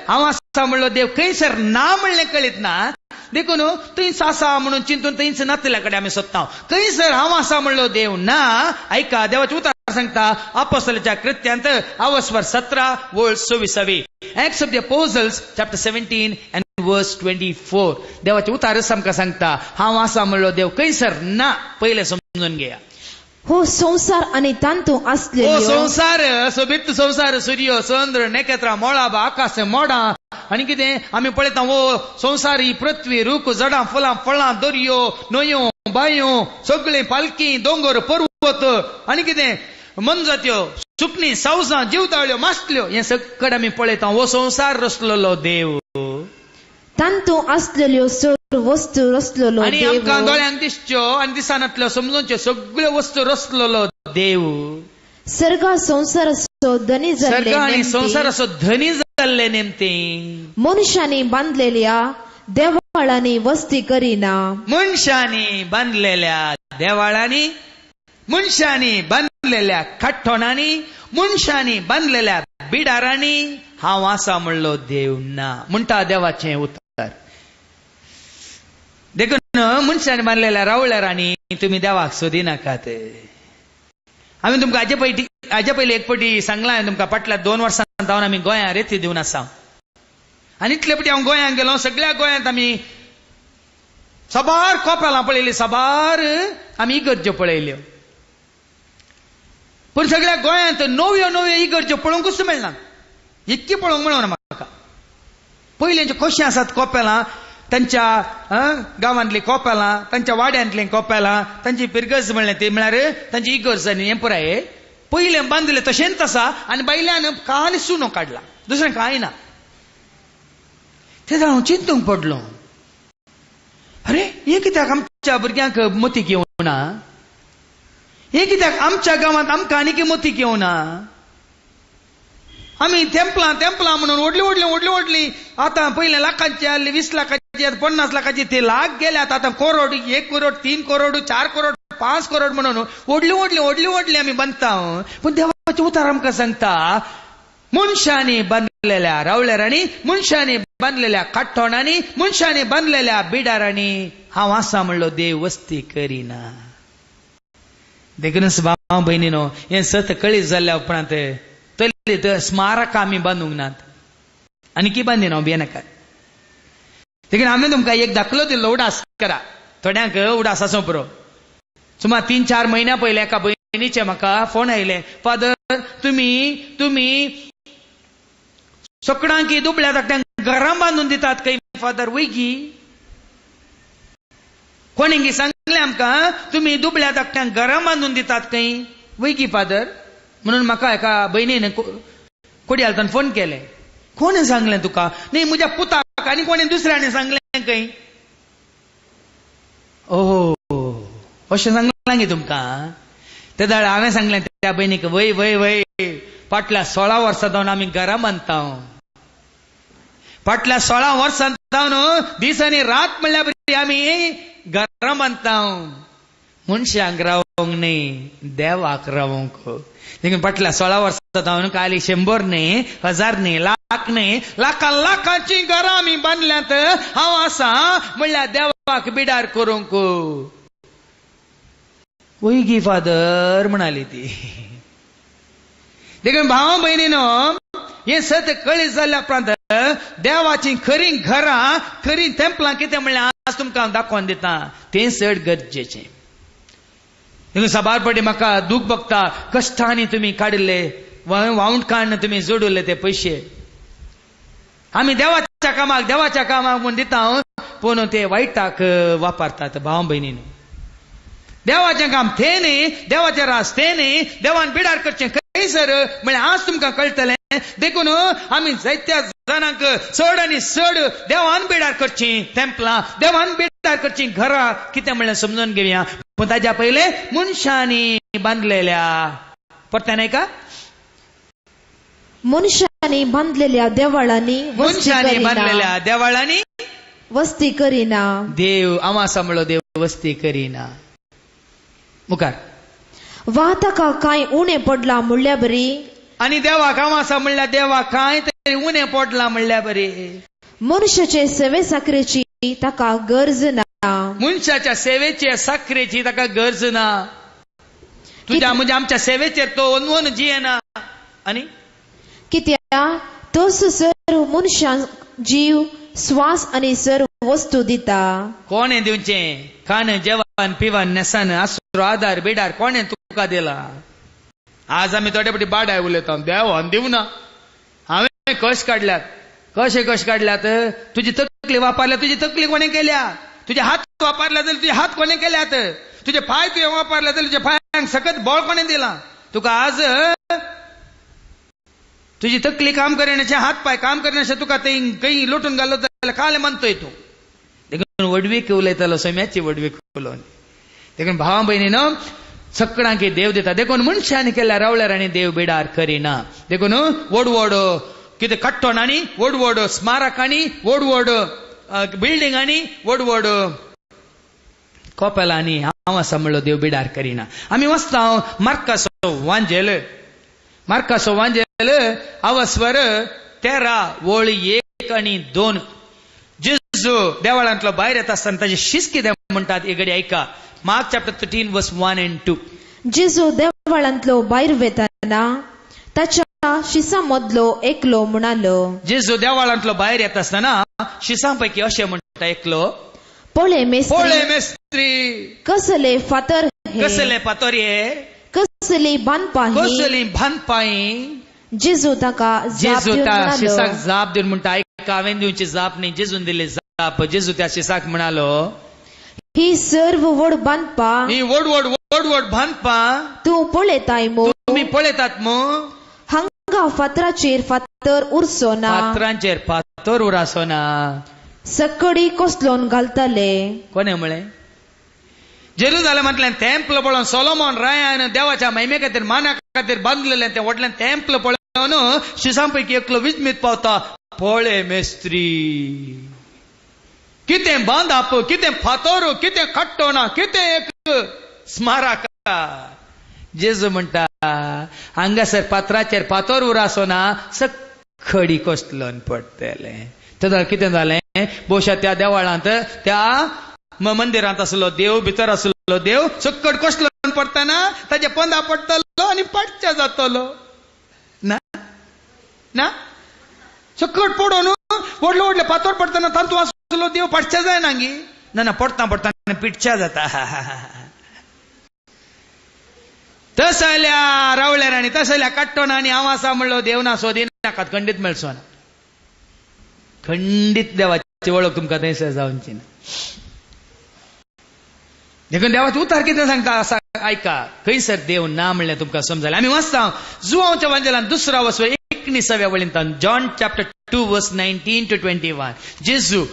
हांव आसा म्हणलो देव खंयसर ना म्हणलें कळीत ना. देखून थंयच आसा म्हणून चिंतून थंयच नातल्या कडेन आमी सोदता. खंयसर हांव आसा म्हणलो देव ना. आयका, देवाचें उतर सांगता अपोस्तलाच्या कृत्यांत आवस्वर 17 वळ 26. Acts of the Apostles chapter 17 and verse 24. देवाचें उतर आमकां सांगता हांव आसा म्हणलो देव खंयसर ना, पयलें समजून घेया. हो संवसार आनी तांतू आसलेल्यो, हो संवसार, सोबीत संवसार, सूर्य, चंद्र, नखेत्रां, मळब, आकाश, मोडां आनी कितें आमी पळयता. हो संवसार, ही पृथ्वी, रूख, झाडां, फुलां, फळां, दर्यो, न्हंयो, बांयो, सगळीं पालखी, दोंगर, पर्वत आनी कितें मनजात्यो, सुकणीं, सावजां, जिवदाळ्यो, मासल्यो, हें सगळें आमी पळयता. हो संवसार रचलेलो देव, तांतू आसलेल्यो सर्व वस्तू रचलेलो आनी आमकां देव, दोळ्यांक दिसच्यो आनी दिसनातल्यो समजूनच्यो सगळ्यो वस्तू रचलेलो देव, सर्गा संवसाराचो धनी जाल्ले सर्ग आनी नेमती, संवसाराचो धनी जाल्ले नेमती, मनशांनी बांदलेल्या देवाळांनी वस्ती करिना. मनशांनी बांदलेल्या देवाळांनी, मनशांनी बांदलेल्या काठोणांनी, मनशांनी बांदलेल्या बिडारांनी हांव आसा म्हणलो देव ना म्हणटा देवाचें उतर. देखून मनशांनी बांदलेल्या रावळ्यारांनी तुमी देवाक सोदिनाकात. आमी तुमकां हाजे पयलीं एक पटी सांगलां हांवें तुमकां, फाटल्या 2 वर्सां जावन आमी गोंयांत रेती दिवन आसा. आनी इतले पटी हांव गोंयांत गेलो, सगळ्या गोंयांत आमी साबार कोपेलां पळयली, साबार आमी इगर्ज्यो पळयल्यो, पूण सगळ्या गोंयांत नव्यो नव्यो इगर्ज्यो पळोवंकूच मेळना, इतकी पळोवंक मेळना म्हाका. पयलींच्यो कशीं आसात कोपेलां, तांच्या गांवांतलीं कोपेलां, तांच्या वाड्यांतलीं कोपेलां, तांची पिरगर्ज म्हणलें ती म्हळ्यार तांची इगर्ज आनी हें पुराय पयलें बांदलें तशेंच आसा आनी बायल्यान काल सुनो काडला, दुसरें कांय ना. तेन्ना हांव चिंतूंक पडलो, अरे हें कित्याक आमच्या भुरग्यांक मतीक येवना, हें कित्याक आमच्या गांवांत आमकां आनीक मतीक येवना? आमी तेंपलां तेंपलां म्हणून व्हडलीं व्हडलीं व्हडलीं व्हडलीं आतां पयलें लाखांची आसली, 20 लाखांची, 50 लाखांची, ते लाख गेल्यात आतां करोड, 1 करोड, 3 करोड, 4 करोड, 5 करोड म्हणून व्हडलीं व्हडलीं व्हडलीं व्हडलीं आमी बांदता. पूण देवाचें उतर आमकां सांगता मनशांनी बांदलेल्या रावळेरांनी, मनशांनी बांदलेल्या काठोणांनी, मनशांनी बांदलेल्या बिडारांनी हांव आसा म्हणलो देव वस्ती करिना. देखूनच भाव भयणीनो, हें सत कळीत जाल्ल्या उपरांत तरी स्मारक आमी बांदूंक नात आनी की बांदिना, हांव भियेनाका. देखून हांवें तुमकां एक दाखलो दिल्लो, उडास करा, थोड्यांक उडास आसूं पुरो. सुमार 3-4 म्हयन्या पयलीं एका भयणीचे म्हाका फोन आयले, फादर तुमी तुमी सगळ्यांक दुबळ्या धाकट्यांक घरां बांदून दितात खंय फादर, वयगी? कोणेंगी सांगलें आमकां तुमी दुबळ्या धाकट्यांक घरां बांदून दितात खंय, वयगी फादर? म्हणून म्हाका एका भयणीन कोडयालतान फोन केले. कोणें सांगलें तुका? न्ही म्हज्या पुताक आनी कोणें दुसऱ्याने सांगलें खंय. ओहो, अशें सांगलां गे तुमकां? तेन्ना हांवें सांगलें त्या भयणीक, वय वय वय, फाटल्या 16 वर्सां जावन आमी घरां बांदता, फाटल्या 16 वर्सां जावन दीस आनी रात म्हणल्यार बरी आमी घरां बांदता. मनशांक रावंक न्ही, देवाक रावंक. देखून फाटल्या 16 वर्सां जावन काली 100 न्ही, 1000 न्ही, लाख न्ही, लाखां लाखांची घरां आमी बांदल्यांत. हांव आसा म्हणल्यार देवाक बिडार करूंक. वयगी फादर म्हणाली ती. देखून भावा भयणीनो, हें सत कळी जाल्ल्या उपरांत देवाची खरी घरां, खरी तेंपलां कितें म्हणल्यार आज तुमकां हांव दाखोवन दिता, तें चड गरजेचें. देखून साबार पटी म्हाका दूख भोगता, कश्टांनी तुमी काडिल्ले, वावंट काडून तुमी जोडिल्ले ते पयशे आमी देवाच्या कामाक, देवाच्या कामाक म्हूण दिता, पूण ते वायटाक वापरतात. भाव भयणीन, देवाचें काम तें न्ही, देवाचें रास तें न्ही, देवान बिडार करचें खंयसर म्हळ्यार आज तुमकां कळटलें. देखून आमी जायत्या जाणांक चड आनी चड देवान बिडार करचीं तेंपलां, देवान बिडार करचीं घरां कितें म्हणल्यार समजून घेवया. पूण ताज्या पयलें मनशांनी बांदलेल्या, परत्यान आयका, मनशांनी बांदलेल्या देवळांनी, मनशांनी बांदलेल्या देवळांनी वस्ती करिना देव. हांव आसा म्हणलो देव वस्ती करिना. मुखार वा ताका कांय उणें पडलां म्हणल्या बरी, आनी देवाक हांव आसा म्हणल्यार देवाक कांय तरी उणें पडलां म्हणल्या बरी, मनशाचे सेवे साकरेची ताका गरज ना. मनशाच्या सेवेची साकरेची ताका गरज ना. तुज्या म्हणजे आमच्या सेवेचेर तो अनवन जियेना. आनी कित्याक तोच सर्व मनशांक जीव, श्वास आनी सर्व वस्तू दिता. कोणें दिवचें? खाण, जेवण, पिवन, न्हेसन, आसरो, आदार, बिडार कोणें तुका दिला? आज आमी थोडे फावटी बाडाय उलयता, देवान दिवना, हांवें कश काडल्यात. कशे कश काडल्यात? तुजी तकली वापरल्या, तुजी तकली कोणें केल्या? तुजे हात वापरल्या जाल्यार तुजे हात कोणें केल्यात? तुजे पांय तुवें वापरले जाल्यार तुज्या पांयांक सकत बळ कोणें दिलां तुका? आज तुजी तकली काम करण्याचे, हात पांय काम करण्याचे तुका ते खंय लोटून घालो जाल्यार काल मानतोय तूं. देखून व्हडवीक उलयतालो, सैम्याची व्हडवीक उलोवन. देखून भावा भयणीनो, सगळ्यांक देव दिता. देखून मनशांनी केल्या रावल्यार आनी देव बिडार करिना. देखून व्हड व्हड कितें कट्टणांनी, व्हड व्हड स्मारकांनी, व्हड व्हड बिल्डिंगांनी, व्हड व्हड कोपेलांनी हांव आसा म्हणलो देव बिडार करिना. आमी वचता मार्कासो वांजेल, मार्कासो वांजेल अवस्वर 13:1 आणि 2. जेजू देवळांतलो भायर येता आसतना ताची शिस्त कितें म्हणटात ही घडी आयका. मार्क चॅप्टर 13 वर्स 1 and 2. जेजू देवळांतलो भायर वेतना ताच्या शिसां मदलो एकलो म्हणालो. जेजू देवळांतलो भायर येता आसतना शिसां पैकी अशें म्हणटा एकलो, पळय मेस्त्री, पळय मेस्त्री, कसले फातर हे, कसले फातर हे, कसली बांदपां ही, कसली बांदपां ही. जेजू ताका जेजू त्या शिसाक जाप दिवन म्हणटा, आयका हांवें दिवची जाप न्ही, जेजून दिली जाप. जेजू त्या शिसाक म्हणालो, ही सर्व व्हड बांदपां, ही व्हड व्हड व्हड व्हड बांदपां तूं पळयताय मू, तुमी पळयतात मू, हांगा फातराचेर फातर उरचो ना, फातरांचेर फातर उरचो ना, सकडी कोसलोन घालतले. कोणें म्हळें? जेरुजालेमांतल्यान तेंपल पळोवन सोलोमॉन रायान देवाच्या महिमे खातीर, माना खातीर बांदलेलें तें व्हडलें तेंपल पळोवन शिसां पैकी एकलो विजमीत पावता, पळय मेस्त्री, कितें बांदप, कितें फातर, कितें कट्टोणा, कितें एक स्मारक. जेजू म्हणटा, हांगासर फातराचेर फातर उरचो ना, सखडी कोसलोन पडटलें. तेन्ना कितें जालें? बहुशा त्या देवळांत, त्या मंदिरांत आसलो देव, भितर आसलो देव, सक्कड कोसलोन पडटना ताजे पोंदा पडटलो आनी पडच्या जातलो ना ना. सक्कड पडोन व्हडलो व्हडले फातर पडटना तातूंत आसलो देव पडच्या जायना गी? ना ना, पडटा पडटा पिटच्या जाता. तसल्या रावल्यार आनी तसल्या काट्टोणांनी हांव आसा म्हणलो देव ना सोदिनाकात, खंडीत मेळचो ना. खंडीत देवाची वळख तुमकां थंयसर जावची ना. देखून देवाचे उतार कितें सांगता आसा आयका, खंयसर देव ना म्हणल्यार तुमकां समजलें. आमी वाचता जुवांवच्या वांजेलान 2 वसो 19व्या वळींत, जॉन चॅप्टर 2 वर्स 19 to 21. जेजू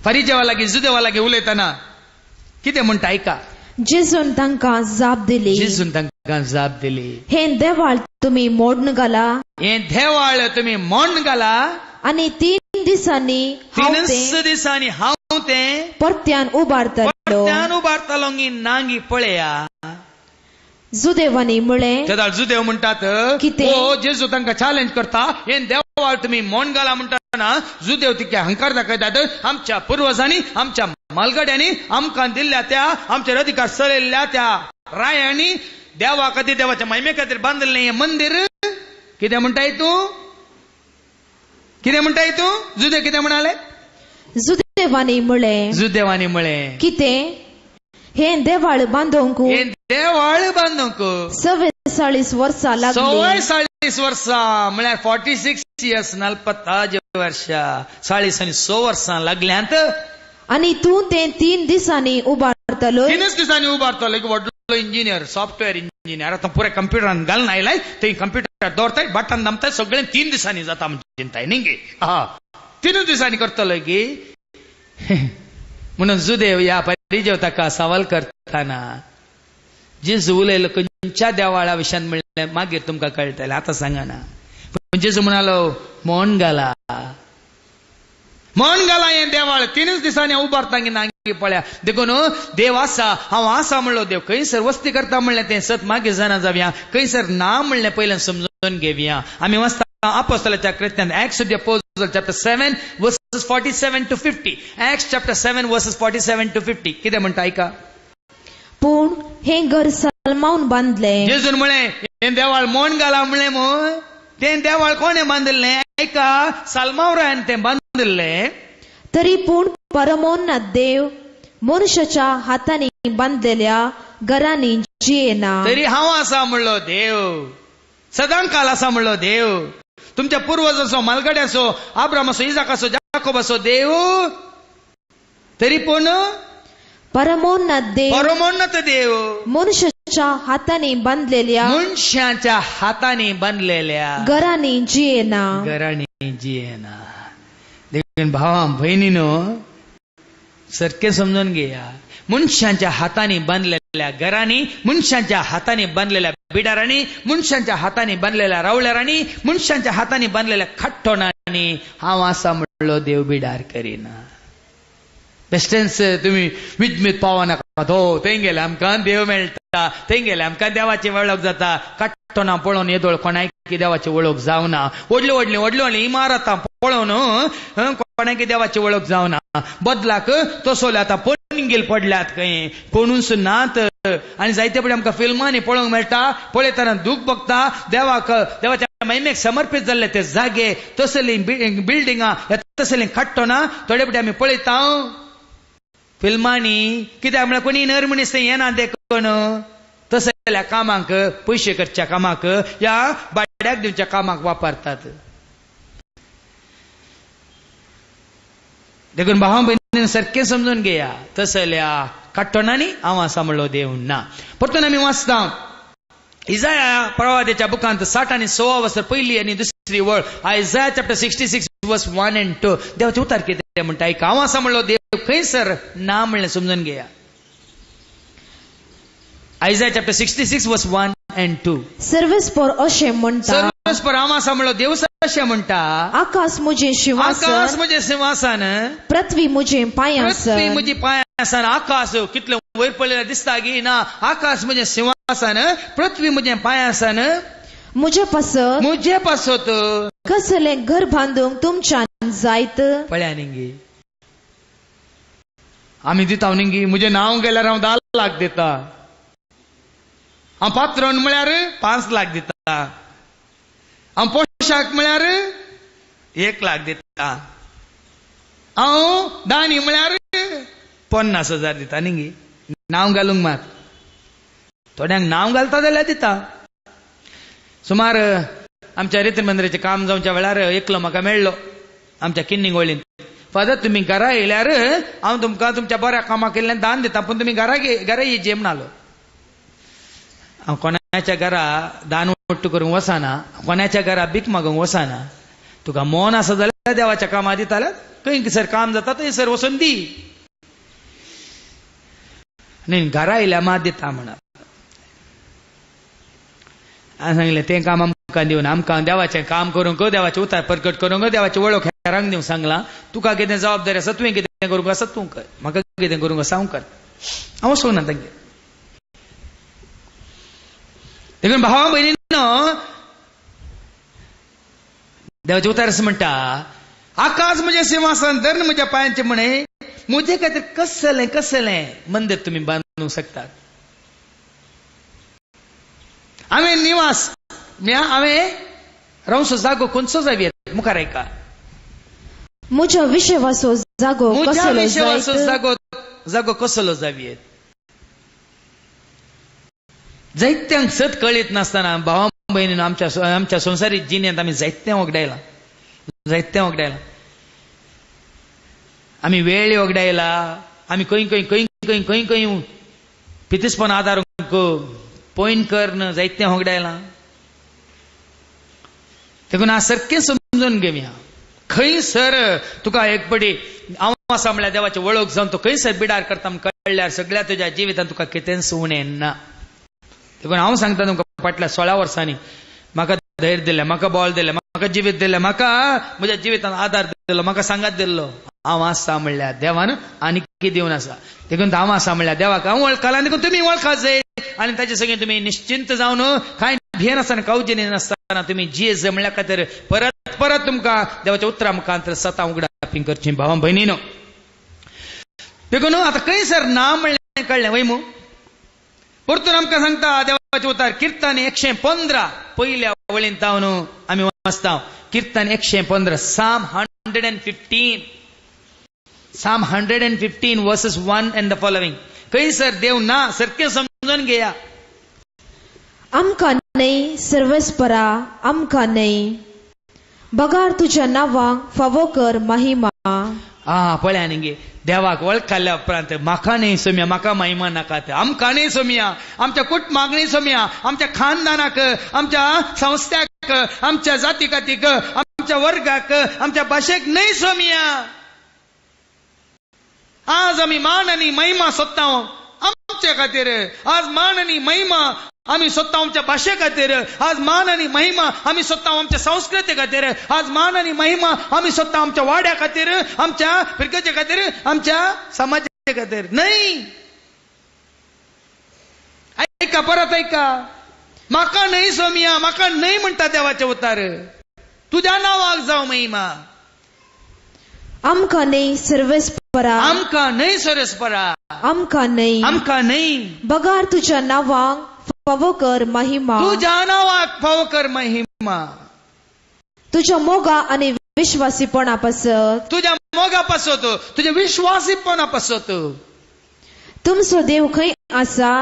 फरिजेवा लागीं, जुदेवा लागीं उलयतना कितें म्हणटा आयका. जेजून तांकां जाप दिली, जेजून तांकां जाप दिली, हें देवाळ तुमी मोडून घाला, हें देवाळ तुमी मोडून घाला, आनी 3 दिसांनी, 3 दिसांनी हांव तें परत्यान उबारतलो, परत्यान उबारतलो नांगी पळया. जुदेवांनी म्हळें, तेदाळ जुदेव म्हणटात, ओ जेजू तांकां चॅलेंज करता, हें देवाळ तुमी मोडून घाला म्हणटाना जुदेव तिके हंकार दाखयतात, आमच्या पुर्वजांनी, आमच्या मालगड्यांनी आमकां दिल्ल्या त्या, आमचेर अधिकार चलयल्ल्या त्या रायांनी देवा खातीर देवाच्या महिमे खातीर बांदिल्लें हें मंदीर. कितें म्हणटाय तूं? कितें म्हणटाय तूं? जुदेव कितें म्हणाले? जुदेवांनी म्हळें, जुदेवांनी म्हळें कितें हें देवाळ बांदूंक, हें देवाळ बांदूंक 44 वर्सां लागलीं. 44 वर्सां म्हळ्यार 46 इयर्स, 45 वर्सां, 46 वर्सां लागल्यांत. आनी तूं तें 3 दिसांनी उबारतलो. 3 दिसांनी उबारतलो. एक व्हडलो इंजिनियर, सॉफ्टवेअर इंजिनियर, आतां पुराय कंप्युटरान घालून आयलाय, थंय कंप्युटर दवरताय, बटन दामताय, सगळें 3 दिसांनी जाता म्हणजे चिंताय न्ही गे. हा, 3 दिसांनी करतलो गी. म्हणून जुदेव ह्या परिजेव ताका सवाल करतना जेजू उलयलो खंयच्या देवाळा विशयान म्हणलें मागीर तुमकां कळटलें, आतां सांगना. पूण जेजू म्हणालो मोन घाला, मन घाला हें देवाळ 3 दिसांनी उबारता नांगी पळया. देखून देव आसा, हांव आसा म्हणलो देव खंयसर वस्ती करता म्हणलें तें सत मागीर जाणा जावया, खंयसर ना म्हणलें पयल्यान समजून घेवया. आमी वाचता अपोस्तलाच्या कृत्यांत, Acts of the Apostles chapter 7 verses 47 to 50. Acts chapter 7 verses 47 to 50 कितें म्हणटा आयका. पूण हें घर सलमावन बांदलें. जेजून म्हळें हें देवाळ मोन घाला म्हणलें मू, तें देवाळ कोणें बांदिल्लें? आयका, सालमावरान तें बांदिल्लें. तरी पूण परमोन्नत देव मनशाच्या हातांनी बांदलेल्या घरांनी जियेना. तरी हांव आसा म्हणलो देव, सदांकाल आसा म्हणलो देव, तुमच्या पुर्वज असो, मालगडे असो, आब्राम असो, इजाक असो, जाकोब असो देव. तरी पूण परमोन्नत देव, परमोन्नत देव मनशाच्या हातांनी बांदलेल्या, मनशाच्या हातांनी बांदलेल्या घरांनी जियेना, घरांनी जियेना. देखून भावा भयणीनो सारकें समजून घेया, मनशांच्या हातांनी बांदलेल्या घरांनी, मनशांच्या हातांनी बांदलेल्या बिडारांनी, मनशांच्या हातांनी बांदलेल्या रावळ्यारांनी, मनशांच्या हातांनी बांदलेल्या खाट्टोणांनी हांव आसा म्हणलो देव बिडार करिना. बेश्टेंच तुमी विजमीत पावनाका, हो थंय गेले आमकां देव मेळटा, थंय गेले आमकां देवाची वळख जाता. काट्टोणां पळोवन येदोळ कोणायकी देवाची वळख जावना. व्हडल्यो व्हडल्यो व्हडल्यो व्हडल्यो इमारतां पळोवन कोणायकी देवाची वळख जावना. बदलाक तसोले आतां पणगील पडल्यात खंय, कोणूच नात. आनी जायते पळय आमकां फिल्मांनी पळोवंक मेळटा, पळयतना दूख भोगता. देवाक, देवाच्या महिमेक समर्पीत जाल्ले ते जागे, तसलीं बिल्डिंगां, तसलीं काट्टोणां थोडे पटी आमी पळयता फिल्मांनी. कित्याक म्हळ्यार कोणी नर मनीस थंय येना देखून तसल्या कामाक, पयशे करच्या कामाक या भाड्याक दिवच्या कामाक वापरतात. देखून भावा भयणीन सारकें समजून घेया, तसल्या काट्टोणांनी हांव आसा म्हणलो देव ना. परतून आमी वाचता इजाया प्रवाद्याच्या बुकांत 60 वर्सां पयली आनी दुसरी वळ, Isaiah chapter 66 verse 1 and 2. देवाचें उतार कितें म्हणटा? हांव आसा म्हणलो देव खंयसर ना म्हणलें समजून घेया. Isaiah chapter 66 verse 1 and 2. सर्वेस्पर अशें म्हणटा, सर्वेस्पर हांव आसा म्हणलो देव अशें म्हणटा, आकाश म्हजें शिंवासन, आकाश म्हजें सिंहासन, पृथ्वी म्हजें पांयासन, पृथ्वी म्हजी पांयासन. आकाश कितलें वयर पडलेलें दिसता गी ना? आकाश म्हजें सिंहासन, पृथ्वी म्हजें पांयासन, म्हजे पासत, म्हजे पासत कसलें घर बांदूंक तुमच्यान जायत. पळया न्ही, आमी दिता न्ही, म्हजें नांव गेल्यार हांव 10 लाख दिता, हांव पात्रण म्हळ्यार 5 लाख दिता, हांव पोशाक म्हळ्यार 1 लाख दिता, हांव दानी म्हळ्यार 50,000 दिता न्ही. नांव घालूंक मात थोड्यांक नांव घालता जाल्यार दिता. सुमार आमच्या रिती मंदिराचें काम जावच्या वेळार एकलो म्हाका मेळ्ळो आमच्या किन्निंगोळींत. फादर तुमी घरा येयल्यार हांव तुमकां तुमच्या बऱ्या कामाक केल्ल्यान दान दिता, पूण तुमी घरा घरा येजे म्हणालो. हांव कोणाच्या घरा दान वट्टू करूंक वचना, कोणाच्या घरा भीक मागूंक वचना. तुका मन आसा जाल्यार देवाच्या कामां दिता जाल्यार खंय सर काम जाता थंयसर वचून दी, न्ही घरा येयल्यार मात दिता म्हणा. हांवें सांगलें तें काम आमकां दिवन, आमकां देवाचें काम करूंक, देवाचें उतार प्रकट करूंक, देवाची वळख हेरांक दिवंक सांगलां. तुका कितें जबाबदारी आसा, तुवें कितें करूंक आसा तूं कर, म्हाका कितें करूंक आसा हांव कर. हांव वचूंक ना तांगेर. देखून भावा भयणीनो, देवाचें उतार अशें म्हणटा, आकाश म्हजें सिंहासन, धर्ण म्हज्या पांयांचें म्हणे, म्हजे खातीर कसलें कसलें मंदीर तुमी बांदूंक शकतात. हांवें निवास हांवें रावचो जागो खंयचो जावयेत? मुखार आयका. म्हज्या विशेवाचो जागो म्हज्या विशेवाचो जागो कसलो जावयेत? जायत्यांक सत कळीत नासतना भावा भयणीन आमच्या संवसारीक जिणेंत आमी जायतें वगडायलां, जायतें वगडायलां. आमी वेळ वगडायला, आमी खंय खंय खंय खंय खंय खंय पितिसपण आदारूंक पॉयंट करून जायतें वगडायलां. देखून आज सारकें समजून घेवया. खंयसर तुका एक पडी हांव आसा म्हणल्यार देवाची वळख जावन तूं खंयसर बिडार करता म्हण कळ्ळ्यार सगळ्या तुज्या जिवितांत तुका कितेंच उणें ना. देखून हांव सांगता तुमकां, फाटल्या 16 वर्सांनी म्हाका धैर्य दिलें, म्हाका बळ दिलें, म्हाका जिवीत दिलें, म्हाका म्हज्या जिवितांत आदार दिलो, म्हाका सांगात दिल्लो. हांव आसा म्हणल्यार देवान आनी कितें दिवन आसा. देखून हांव आसा म्हणल्यार देवाक हांव वळखला, देखून तुमी वळखा जाय आनी ताचे सगळें तुमी निश्चिंत जावन कांय भियेनासतना कावजेनी नासतना तुमी जिये म्हणल्या खातीर परत परत तुमकां देवाच्या उतरा मुखांत सतां उगडापी करची भावा भयणीनो. देखून आतां खंयसर ना म्हणलें कळ्ळें वय मू? परतून आमकां सांगता देवाचें उतर किर्तन 115 पयल्या वळींत जावन आमी वाचता. किर्तन 115, Psalm 115, Psalm 115 verses 1 and the following. खंयसर देव ना सारकें समजून घेया. आमकां न्हय सर्वेस्परा, आमकां न्हय, बगार तुज्या नांवाक फावो कर महिमा. आ पळया न्ही गे, देवाक वळखल्या उपरांत म्हाका न्हय सोम्या, म्हाका महिमा नाका, आमकां न्हय सोम्या, आमच्या कुटुंबाक न्हय सोम्या, आमच्या खानदानाक, आमच्या संस्थ्याक, आमच्या जाती कातीक, आमच्या वर्गाक, आमच्या भाशेक न्हय सोम्या. आज आमी मान आनी महिमा सोदता आमचे खातीर, आज मान आनी महिमा आमी सोदता आमच्या भाशे खातीर, आज मान आनी महिमा आमी सोदता आमच्या संस्कृती खातीर, आज मान आनी महिमा आमी सोदता आमच्या वाड्या खातीर, आमच्या फिरकचे खातीर, आमच्या समाजा खातीर न्हय. ऐका, परत ऐका, म्हाका न्हय सोमिया, म्हाका न्हय म्हणटा देवाचें उतार, तुज्या नांवाक जावं महिमा. आमकां न्हय सर्वेस्परा, आमकां न्हय सर्वेस्परा, आमकां न्हय, आमकां न्हय, बगार तुज्या नांवाक फावो कर महिमा, तुज्या नांवाक फावो कर महिमा, तुज्या मोगा आनी विश्वासीपणा पासत, तुज्या मोगा पासत, तुज्या विश्वासीपणा पासत. तुमचो देव खंय आसा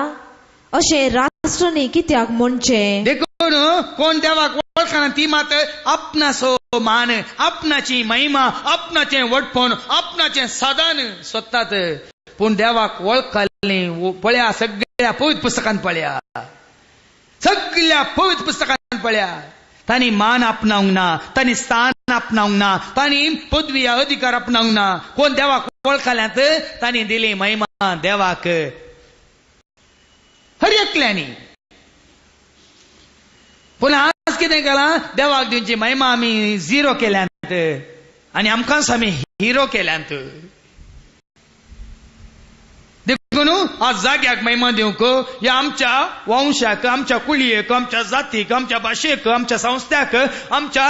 अशें राष्ट्रांनी कित्याक म्हणचें? देखून कोण देवाक वळखना ती मात आपणाचो मान, आपणाची महिमा, आपणाचें वडपण, आपणाचें साधन सोदतात. पूण देवाक वळखल्ली पळया, सगळ्या पवित्र पुस्तकान पळया, सगळ्या पवित्र पुस्तकान पळया, तांणी मान आपणावंक ना, तांणी स्थान आपणावंक ना, तांणी पदवी अधिकार आपणावंक ना. कोण देवाक वळखल्यात तांणी दिली महिमा देवाक हर एकल्यांनी. पूण आज कितें केलां, देवाक दिवची महिमा आमी झिरो केल्यात आनी आमकांच आमी हिरो केल्यात. देखून आज जाग्याक महिमा दिवंक या आमच्या वंशाक, आमच्या कुळयेक, आमच्या जातीक, आमच्या भाशेक, आमच्या संस्थ्याक, आमच्या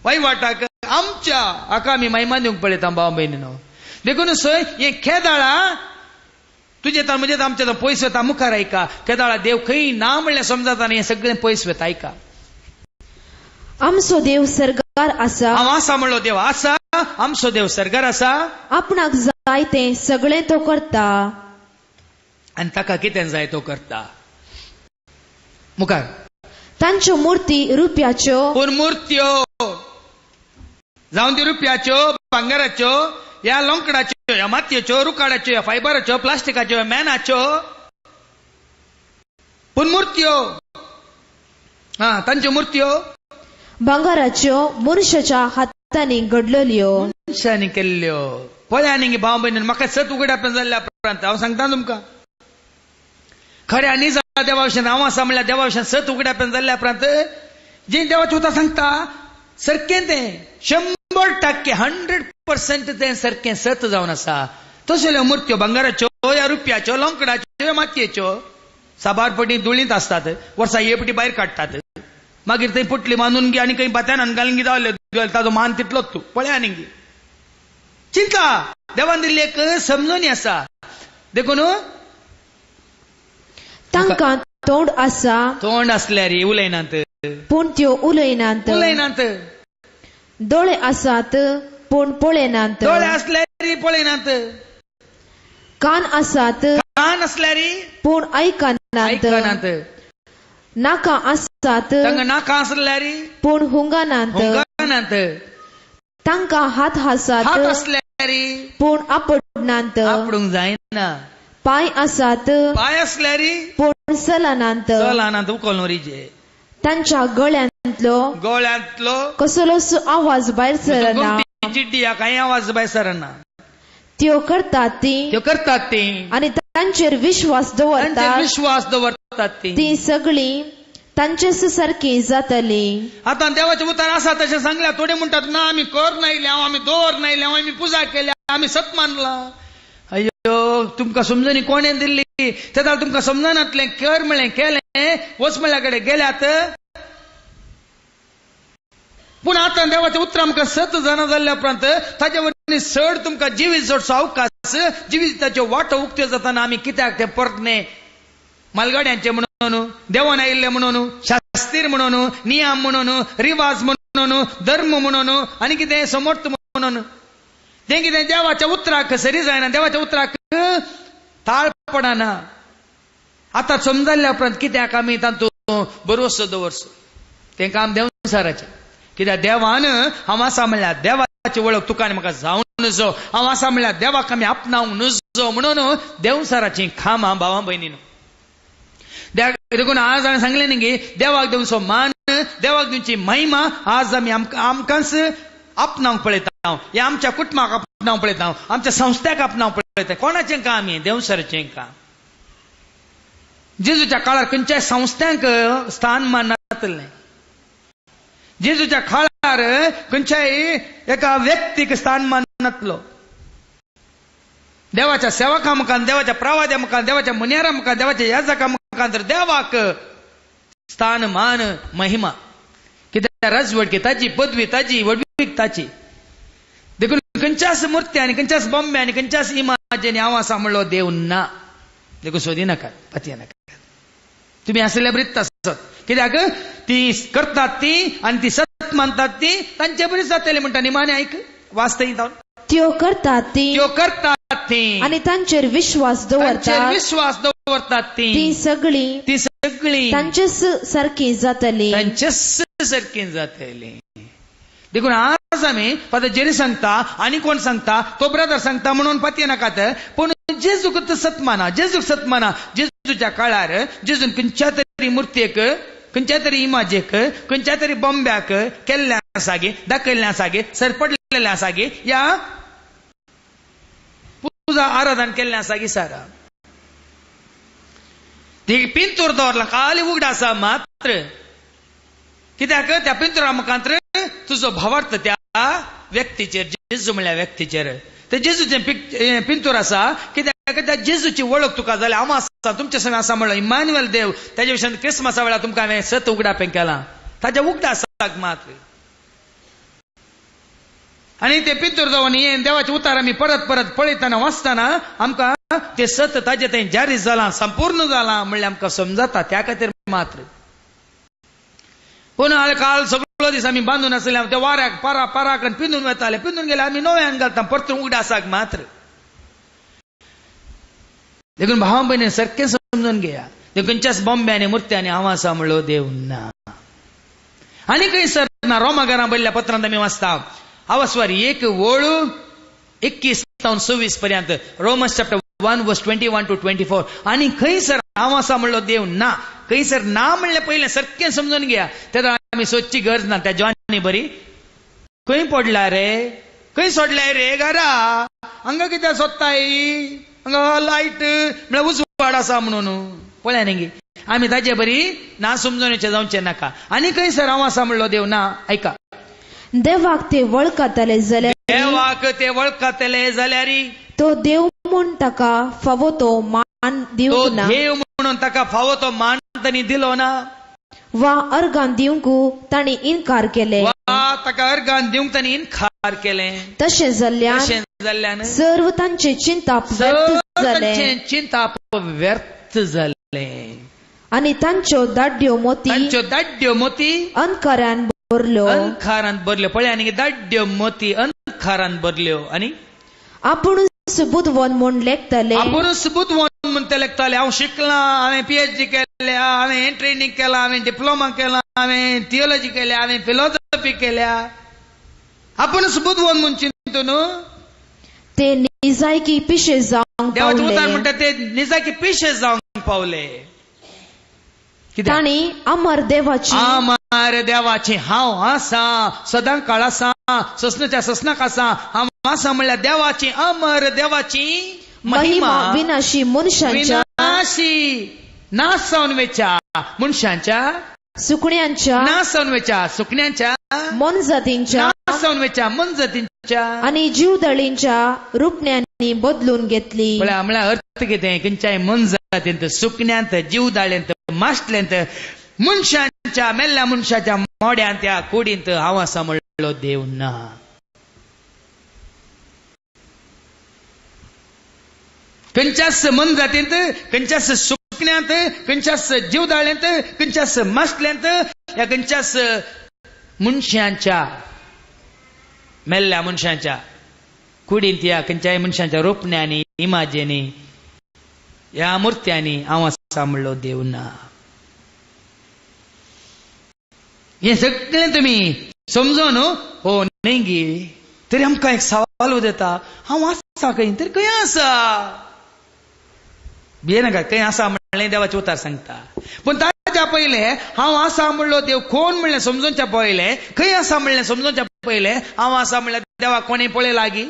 वहिवाटाक, आमच्या हाका आमी महिमा दिवंक पळयता भाव भयणीनो. देखून सय हें खेदाळा तुजें तर म्हजें आमच्या तर पयस वता. मुखार आयका, केदाळा देव खंय ना म्हणल्यार समजता आनी हें सगळें पयस वता. आयका, आमचो देव सर्गार आसा, हांव आसा म्हणलो देव आसा, आमचो देव सर्गार आसा, आपणाक जाय तें सगळें तो करता आनी ताका कितें जाय तो करता. मुखार, तांच्यो मुर्ती रुप्याच्यो, पूण मुर्त्यो जावन ती रुप्याच्यो, भांगराच्यो, ह्या लोंकडाच्यो, ह्या मातयेच्यो, रुकाडाच्यो, ह्या फायबराच्यो, प्लास्टिकाच्यो, मेनाच्यो, पूण मुर्त्यो, हा तांच्यो मुर्त्यो भांगराच्यो, मनशाच्या हातांनी घडलेल्यो, मनशांनी केल्ल्यो. पळया न्ही भाव भयणीन, म्हाका सत उगडापण जाल्ल्या उपरांत हांव सांगता तुमकां, खऱ्या निजा देवा विशीं हांव आसा म्हणल्यार देवा विशीं सत उगडापण जाल्ल्या उपरांत जे देवाचें उतर सांगता सारकें तें 100% 100% तें सारकें सत जावन आसा. तसल्यो मुर्त्यो भांगराच्यो, ह्या रुपयाच्यो, लोंकडाच्यो, ह्या मातयेच्यो साबार पटी धुळींत आसतात, वर्सा हे पटी भायर काडटात, मागीर थंय पुटली बांदून गी आनी खंय भात्यान घालून गी दावले, ताजो मान तितलोच. तूं पळया न्ही गी, चिंता देवान दिल्ली एक समजून आसा. देखून तांकां तोंड आसा, तोंड आसल्यार उलयनात, पूण त्यो उलयनात. उलयनात. दोळे आसात पूण पळयनात. दोळे आसल्यार पळयनात. कान आसात, कान आसल्यार पूण आयकनात. आयकनात. नाका आसात, तांकां नाका आसल्यार पूण हुंगनात. हुंगनात. तांकां हात आसात, हात आसल्यार पूण आपडनात. आपडूंक जायना. पांय आसात, पांय आसल्यार पूण चलनात. चलनात, उखलून व्हरीचे. तांच्या गळ्यांतलो गळ्यांतलो कसलोच आवाज भायर सरना. चिड्डिया कांय आवाज भायर सरना. त्यो करतात ती, त्यो करतात ती आनी तांचेर विश्वास दवरतात, विश्वास दवरतात ती, ती सगळी तांचेच सारकी जातली. आतां देवाचें उतर आसा तशें सांगल्या. थोडे म्हणटात ना आमी कर नायल्या, आमी दोर नायल्या, आमी पुजा केल्या, आमी सत मानला. अय्यो, तुमकां समजणी कोणें दिल्ली? तेन्ना तुमकां समजनातलें. कर म्हळें केलें, वच म्हळ्या कडेन गेल्यात. पूण आतां देवाचें उतर आमकां सत जाणा जाल्ल्या उपरांत ताचे वरवीं चड तुमकां जिवीत जोडचो अवकाश, जिविताच्यो वाटो उक्त्यो जाताना आमी कित्याक ते परतने मालगाड्यांचे म्हणून, देवान आयिल्ले म्हणून, शास्तीर म्हणून, नियम म्हणून, रिवाज म्हणून, धर्म म्हणून आनी कितें समर्थ म्हणून तें कितें देवाच्या उतराक सरी जायना, देवाच्या उतराक ताळ पडना. आतां समजल्ल्या उपरांत कित्याक आमी तातूंत भरवसो दवरचो? तें काम देवसाराचें. कित्याक देवान हांव आसा म्हणल्यार देवाची वळख तुका आनी म्हाका जावं नजो, हांव आसा म्हणल्यार देवाक आमी आपणावंक नजो म्हणून देवसाराचीं कामां भावा भयणीन. देखून आज हांवें सांगलें न्ही की देवाक दिवचो मान, देवाक दिवची महिमा आज आमी आमकांच आपणावंक पळयता, ह्या आमच्या कुटुंबाक आपणावंक पळयता, आमच्या संस्थ्याक आपणावंक पळयता. कोणाचें काम हें? देवसाराचें काम. जेजूच्या काळार खंयच्याय संस्थ्यांक स्थान मान नासलें. जेजूच्या काळार खंयच्याय एका व्यक्तीक स्थान मान नासलो. देवाच्या सेवका मुखार, देवाच्या प्रवाद्या मुखार, देवाच्या मुन्यारा मुखार, देवाच्या याजका मुखार तर देवाक स्थान मान महिमा. कित्याक राजवटकी ताची, पदवी ताची, व्हडवीक ताची. देखून खंयच्याच मुर्ती आनी खंयच्याच बॉम्बे आनी खंयच्याच इमाजेनी हांव आसा म्हणलो देव ना. देखून सोदी नाकात, पातये नाकात. तुमी आसले बरीच आसत. कित्याक ती करतात ती आनी ती सत मानतात ती तांचे बरीच जातली म्हणटा. निमाणे आयक वाचता जावन त्यो करतात ती, त्यो करतात ती आनी तांचेर विश्वास दवरतात, विश्वास दवरतात ती, ती सगळी, ती सगळी तांचेच सारकी जातली, तांचेच सारकी जातली. देखून आज आमी फादर जेरी सांगता आनी कोण सांगता, तो ब्रदर सांगता म्हणून पातये नाकात. पूण जेजूक सत माना, जेजूक सत माना. जेजूच्या काळार जेजून खंयच्या तरी मुर्तेक, खंयच्या तरी इमाजेक, खंयच्या तरी बॉम्ब्याक केल्लें आसा गे, दाखयल्लें आसा गे, सरपडलेलें आसा गे, या पुजा आराधन केल्लें आसा गे सारा. ती पिंतूर दवरला खाली उगडा आसा मात्र. कित्याक त्या पिंतुरा मुखांत तुजो भावार्थ त्या व्यक्तीचेर, जेजू म्हणल्या व्यक्तीचेर. ते जेजूचें पिंतूर आसा. कित्याक त्या जेजूची वळख तुका जाल्या. हांव आसा तुमचे संग आसा म्हणलो इमानुएल देव. ताजे विशयान क्रिसमसा वेळार तुमकां हांवें सत उगडापें केलां. ताच्या उगडा आसा मात्र. आनी ते पिंतूर जावन हे देवाचे उतार आमी परत परत पळयतना वाचतना आमकां ते सत ताजे थंय जारी जालां, संपूर्ण जालां म्हणल्यार आमकां समजता. त्या खातीर मात्र. पूण काल सगळो दीस आमी बांदून आसले, त्या वाऱ्याक पारा पाराक पिंदून वताले, पिंदून गेले आमी नव्यान घालता, परतून उगडा आसाक मात्र. देखून भावा भयणी सारकें समजून घेया. खंयच्याच बॉम्ब्यांनी मुर्त्यांनी हांव आसा म्हणलो देव ना. आनी खंय सर ना. रोमागारां बरयल्ल्या पत्रांत आमी वाचता आवस्वार 1 ओळ 21 जावन 26 पर्यंत, Romans chapter 1 verse 21 to 24. आनी खंयसर हांव आसा म्हणलो देव ना, खंयसर ना म्हणलें पयलें सारकें समजून घेया. तेन्ना आमी सोदची गरज ना. त्या जॉनी बरी खंय पडला रे, खंय सोडलाय रे घरा, हांगा कित्याक सोदताय, हांगा लायट म्हळ्यार उजवाड आसा म्हणून पळया न्ही. आमी ताजे बरी ना समजून जावचें नाका. आनी खंयसर हांव आसा म्हणलो देव ना. आयका, देवाक ते वळखतले जाल्यार, देवाक ते वळखतले जाल्यार तो देव म्हूण ताका फावो तो मान दिवंक ना, देव म्हणून ताका फावो तो मान तांणी दिलो ना, वा अर्गान दिवंक तांणी इनकार केले, वा ताका अर्गान दिवंक तांणी इनकार केले. तशें जाल्ल्यान सर्व तांचे चिंताप व्यर्थ जालें, चिंताप व्यर्थ जालें. आनी तांच्यो दाड्यो मोती, तांच्यो दाड्यो मोती अंधकारान भरल्यो, अंधकारान भरल्यो. पळय आनी दाड्यो मोती अंधकारान भरल्यो. आनी आपुणूच बुदवंत म्हूण लेखताले, आपुणूच बुदवंत म्हूण ते लेखताले. हांव शिकलां, हांवें PhD केल्या, हांवें ट्रेनिंग केलां, हांवें डिप्लोमा केला, हांवें थियोलॉजी केल्या, हांवें फिलॉसॉफी केल्या. आपुणूच बुदवंत म्हूण चिंतून ते निजायकी पिशे जावंक देवाचें उतर पावले. म्हणटा ते निजायकी पिशे जावंक पावले. तांणी अमर देवाची, अमर देवाची, हांव आसा सदां काळ आसा, ससनाच्या ससनाक आसा, हांव आसा म्हणल्यार देवाची, अमर देवाची महिमा विनाशी मनशांच्या, विनाशी नाश जावन वेच्या मनशांच्या, सुकण्यांच्या, नाश जावन वेच्या सुकण्यांच्या, मोनजातींच्या, नाश जावन वेच्या मोनजातींच्या आनी जीवदळींच्या रुपण्यांनी बदलून घेतली. म्हळ्यार अर्थ कितें? खंयच्याय मोनजातींत, सुकण्यांत, जीवदाळेंत, मासलेंत, मनशांच्या, मेल्ल्या मनशाच्या मोड्यांत, त्या कुडींत हांव आसा म्हणलो देव ना. खंयच्याच मोनजातींत, खंयच्याच सुकण्यांत, खंयच्याच जीवदाळेंत, खंयच्याच मासलेंत, ह्या खंयच्याच मनशांच्या, मेल्ल्या मनशांच्या कुडींत, ह्या खंयच्याय मनशांच्या रोपण्यांनी, इमाजेनी, ह्या मुर्त्यांनी हांव आसा म्हणलो देव ना. हें सगळें तुमी समजून हो न्हय गी तरी आमकां एक सवाल उदेता, हांव आसा खंय तरी, खंय आसा? भियेनाका, खंय आसा म्हणलें देवाचें उतर सांगता. पूण ताच्या पयलें हांव आसा म्हणलो देव कोण म्हणलें समजूनच्या पयलें, खंय आसा म्हणलें समजूनच्या पयलें, हांव आसा म्हणल्यार देवाक कोणें पळयला गी?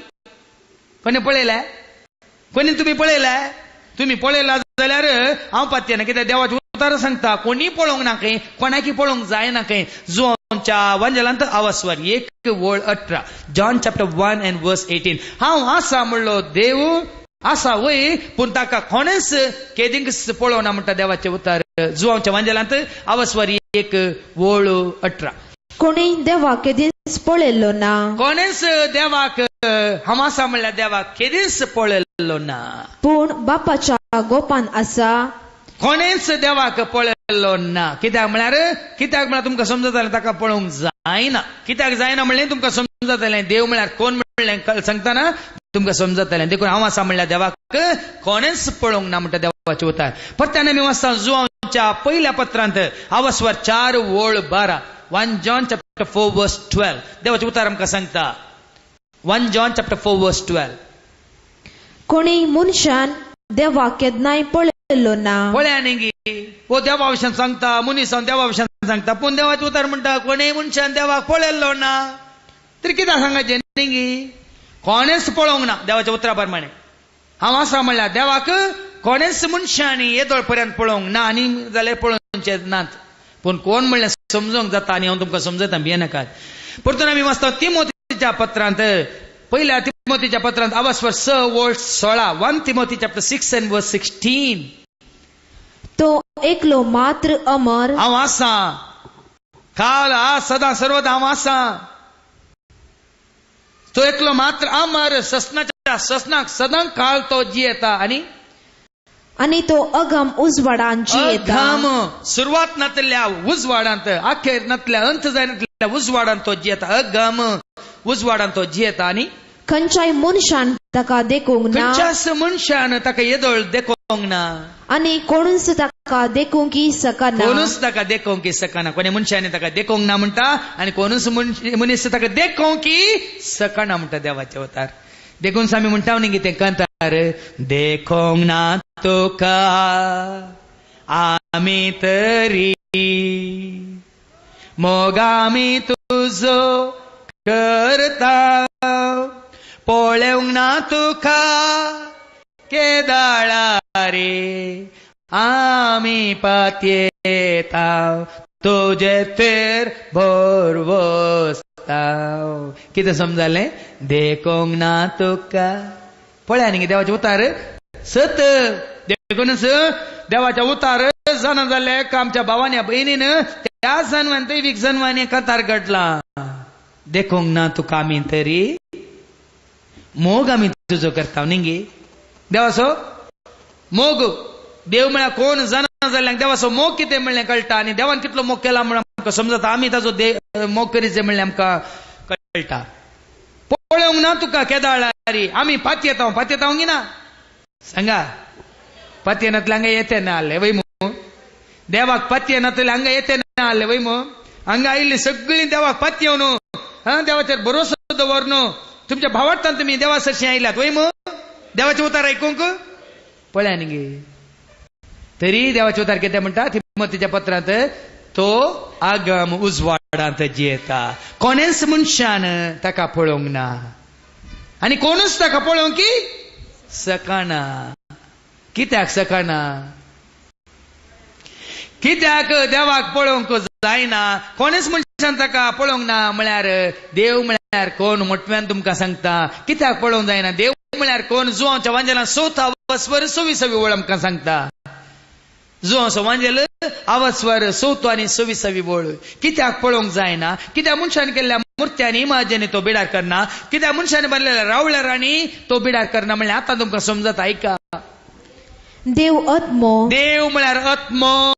कोणें पळयलें? कोणी तुमी पळयलें? तुमी पळयला जाल्यार हांव पातयेना, कित्याक देवाचें उतर सांगता कोणी पळोवंक ना खंय, कोणाकी पळोवंक जायना खंय. जुवांच्या वांजेलांत आवासवर 1:18, John chapter 1 and verse 18. हांव आसा म्हणलो देव आसा वय, पूण ताका कोणेच केदींकच पळोवना म्हणटा देवाचें उतर. जुवांच्या वांजेलांत आवासवर 1:18. कोणी देवाक केदींच पळयल्लो ना, कोणेच देवाक, हांव आसा म्हणल्यार देवाक केदींच पळयल्लो ना, पूण बापाच्या गोपान आसा. कोणेच देवाक पळयल्लो ना. कित्याक म्हळ्यार, कित्याक म्हळ्यार तुमकां समजतालें ताका पळोवंक जायना. कित्याक जायना म्हणलें तुमकां समजतालें, देव म्हळ्यार कोण म्हणलें सांगतना तुमकां समजतालें. देखून हांव आसा म्हणल्यार देवाक कोणेच पळोवंक ना म्हणटा देवाचें उतर. परत्यान आमी वाचता जुवांच्या पयल्या पत्रांत आवासवर 4:12, 1 John chapter 4 verse 12. देवाचें उतर आमकां सांगता 1 John chapter 4 verse 12. कोणी मनशान देवाक केन्नाय पळयल्लो ना. पळया न्ही हो देवा विशयान सांगता, मनीसान देवा विशयान सांगता, पूण देवाचें उतर म्हणटा कोणीय मनशान देवाक पळयल्लो ना. तरी कित्याक सांगाचें न्ही? कोणेच पळोवंक ना देवाच्या उतरा प्रमाणे. हांव आसा म्हणल्यार देवाक कोणेच मनशांनी येदोळ पर्यंत पळोवंक ना, आनी जाल्यार पळोवचे नात. पूण कोण म्हणलें समजूंक जाता, आनी हांव तुमकां समजता, भियेनाकात. परतून आमी वाचता तिमोतीच्या पत्रांत, पयल्या तिमोतीच्या पत्रांत आवासवर 6:16, 1 Timothy chapter 6 and verse 16. तो एकलो मात्र अमर, हांव आसा काल आज सदां सर्वदा हांव आसा. तो एकलो मात्र अमर, ससनाच्या ससनाक सदां काळ तो जियेता. आनी आनी तो अगम उजवाडांत जियेता. अगम सुरवात नातल्या उजवाडांत, अखेर नातल्या, अंत जायनातल्या उजवाडांत तो जियेता. अगम उजवाडांत तो जियेता. आनी खंयच्याय मनशान ताका देखूंक ना, खंयच्याच मनशान ताका येदोळ देखोंक ना, आनी कोणूच ताका देखूंक शकना, कोणूच ताका देखोंक शकना. कोणी मनशांनी ताका देखोंक ना म्हणटा, आनी कोणूच मनीस ताका देखोंक शकना म्हणटा देवाचें उतर. देखून आमी म्हणटा न्ही कितें कांतार, देखोंक ना तुका आमी तरी, मोग आमी तुजो करता, पळोवंक ना तुका केदाळा रे, आमी पातयेता तुजे तेर भरवसता. कितें समजालें? देखोंक ना तुका. पळया न्ही देवाचें उतार सत. देखूनच देवाच्या उतार जाणा जालें का आमच्या भावांनी भयणीन त्या जनवान दैवीक जनवानी कांतार घडला, देखोंक ना तुका आमी तरी, मोग आमी तुजो करता न्ही गे देवाचो मोग. देव म्हळ्यार कोण जाणा जाल्ल्यांक देवाचो मोग कितें म्हणलें कळटा आनी देवान कितलो मोग केला म्हणून आमकां समजता. आमी ताचो मोग करीत जाय म्हणलें आमकां कळटा. पळोवंक ना तुका केदाळारी आमी पातयेता, पातयेता ना सांगा, पातयेनातले हांगा येते ना आसले वय मू? देवाक पातयेनातले हांगा येते ना आसले वय मू? हांगा आयिल्ली सगळीं देवाक पातयेवन हा देवाचेर भरोसो दवर न्हू. तुमच्या भावार्थान तुमी देवा सरशीं आयल्यात वय मू? देवाचें उतार आयकूंक पळया न्ही. तरी देवाचें उतार कितें म्हणटा तिमोथीच्या पत्रांत, तो आगम उजवाडांत जियेता, कोणेच मनशान ताका पळोवंक ना आनी कोणूच ताका पळोवंक की शकना. कित्याक शकना? कित्याक देवाक पळोवंक जायना? कोणेच मनशान ताका पळोवंक ना म्हळ्यार देव म्हळ्यार कोण मोटव्यान तुमकां सांगता. कित्याक पळोवंक जायना? देव म्हळ्यार कोण? जुवांच्या वांजेलान चवथा वस्वर 26वी वळ आमकां सांगता. जुवांचो वांजेल आवस्वर चवथो आनी 26वी वळ. कित्याक पळोवंक जायना? कित्याक मनशान केल्ल्या मुर्त्यांनी इमाजिनी तो बिडार करना, कित्याक मनशान बांदलेल्या रावळ्यारांनी तो बिडार करना म्हणल्यार आतां तुमकां समजता. आयका, देव आत्मो, देव म्हळ्यार आत्मो,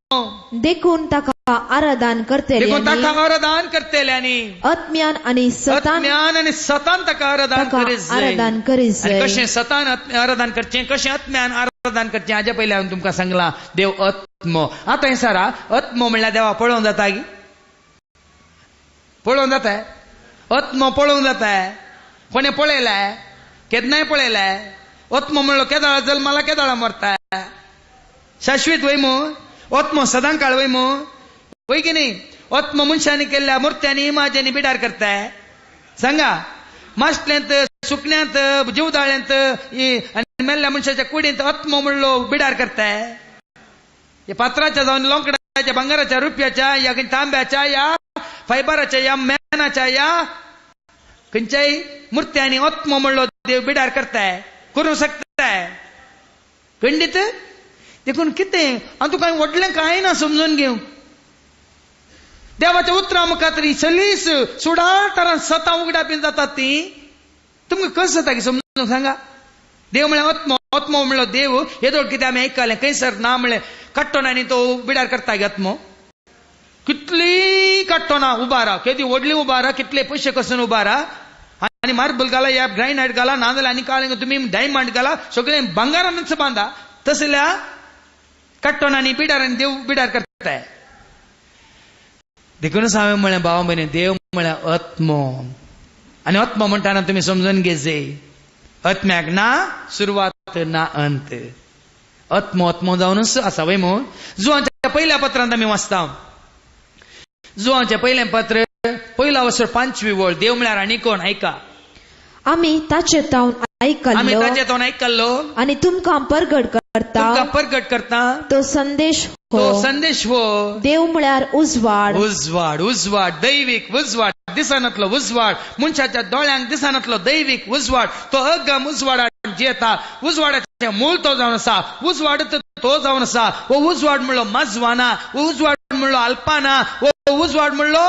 देखून ताका आराधन करतले, देखून ताका आराधन करतल्यांनी आत्म्यान आनी सतान, आत्म्यान आनी सतान ताका आराधन करीत जाय. आराधन करीत जाय. कशें सतान आराधन करचें, कशें आत्म्यान आराधन करचें हाजे पयलीं हांवें तुमकां सांगलां. देव आत्मो. आतां हें सारा आत्मो म्हणल्यार देवा पळोवंक जाता की? पळोवंक जाता? आत्मो पळोवंक जाता? कोणें पळयलाय? केन्नाय पळयलाय? आत्मो म्हणलो केदाळा जल्माला केदाळा मरता, शाश्वीत वय मू? आत्मो सदां काळ वय मू? वय की न्ही? आत्मो मनशांनी केल्ल्या मुर्त्यांनी इमाजिनी बिडार करताय. सांगा, मासल्यांत, सुकण्यांत, जिवदाळ्यांत आनी मेल्ल्या मनशाच्या कुडींत आत्मो म्हणलो बिडार करताय. हे पात्राच्या जावन लोंकडाच्या, भांगराच्या, रुपयाच्या, या तांब्याच्या, या फायबराच्या, या मेनाच्या, या खंयच्याय मुर्त्यांनी आत्मो म्हणलो देव बिडार करताय, करूं शकताय. खंडीत. देखून कितें हांव तुका व्हडलें कांय ना समजून घेवंक. देवाच्या उतरां मुखार तरी सलीस सुडाळ तरान सतां उगडा बीन जातात ती तुमकां कशें जाता की समजून सांगा. देव म्हळ्यार आत्मो, आत्मो म्हणलो देव. येदोळ कितें आमी आयकलें खंयसर ना म्हणलें काट्टोणांनी तो बिडार करता गे आत्मो. कितली काट्टोणां उबारा, केदी व्हडली उबारा, कितले पयशे कसून उबारा, आनी मार्बल घाला, या ग्रायनायट घाला, नाजाल्यार आनी काळें तुमी डायमंड घाला, सगळें भांगारानच बांदा. तसल्या काट्टोणांनी बिडारांनी देव बिडार करताय. देखूनच हांवें म्हळें भावा भयणी, देव म्हळ्यार आत्मो. आनी आत्मो म्हणटाना तुमी समजून घेवचे, आत्म्याक ना सुरवात ना अंत. आत्मो आत्मो जावनच आसा वय म्हूण. जुवांच्या पयल्या पत्रांत आमी वाचता, जुवांचें पयलें पत्र पयला वसर 5वी वळ. देव म्हळ्यार आनी कोण? आयका, आमी ताचे तावन आयकल्लो, आमी ताचे तावन आयकल्लो आनी तुमकां परगट करता, तुमकां परगट करता तो संदेश हो, तो संदेश हो. देव म्हळ्यार उजवाड, उजवाड, उजवाड, दैवीक उजवाड, दिसनातलो उजवाड, मनशाच्या दोळ्यांक दिसनातलो दैवीक उजवाड. तो अगम उजवाडान जियेता. उजवाडाचें मूळ तो जावन आसा, उजवाड तो जावन आसा. हो उजवाड म्हणलो मजवाना, हो उजवाड म्हणलो अल्पाना, हो उजवाड म्हणलो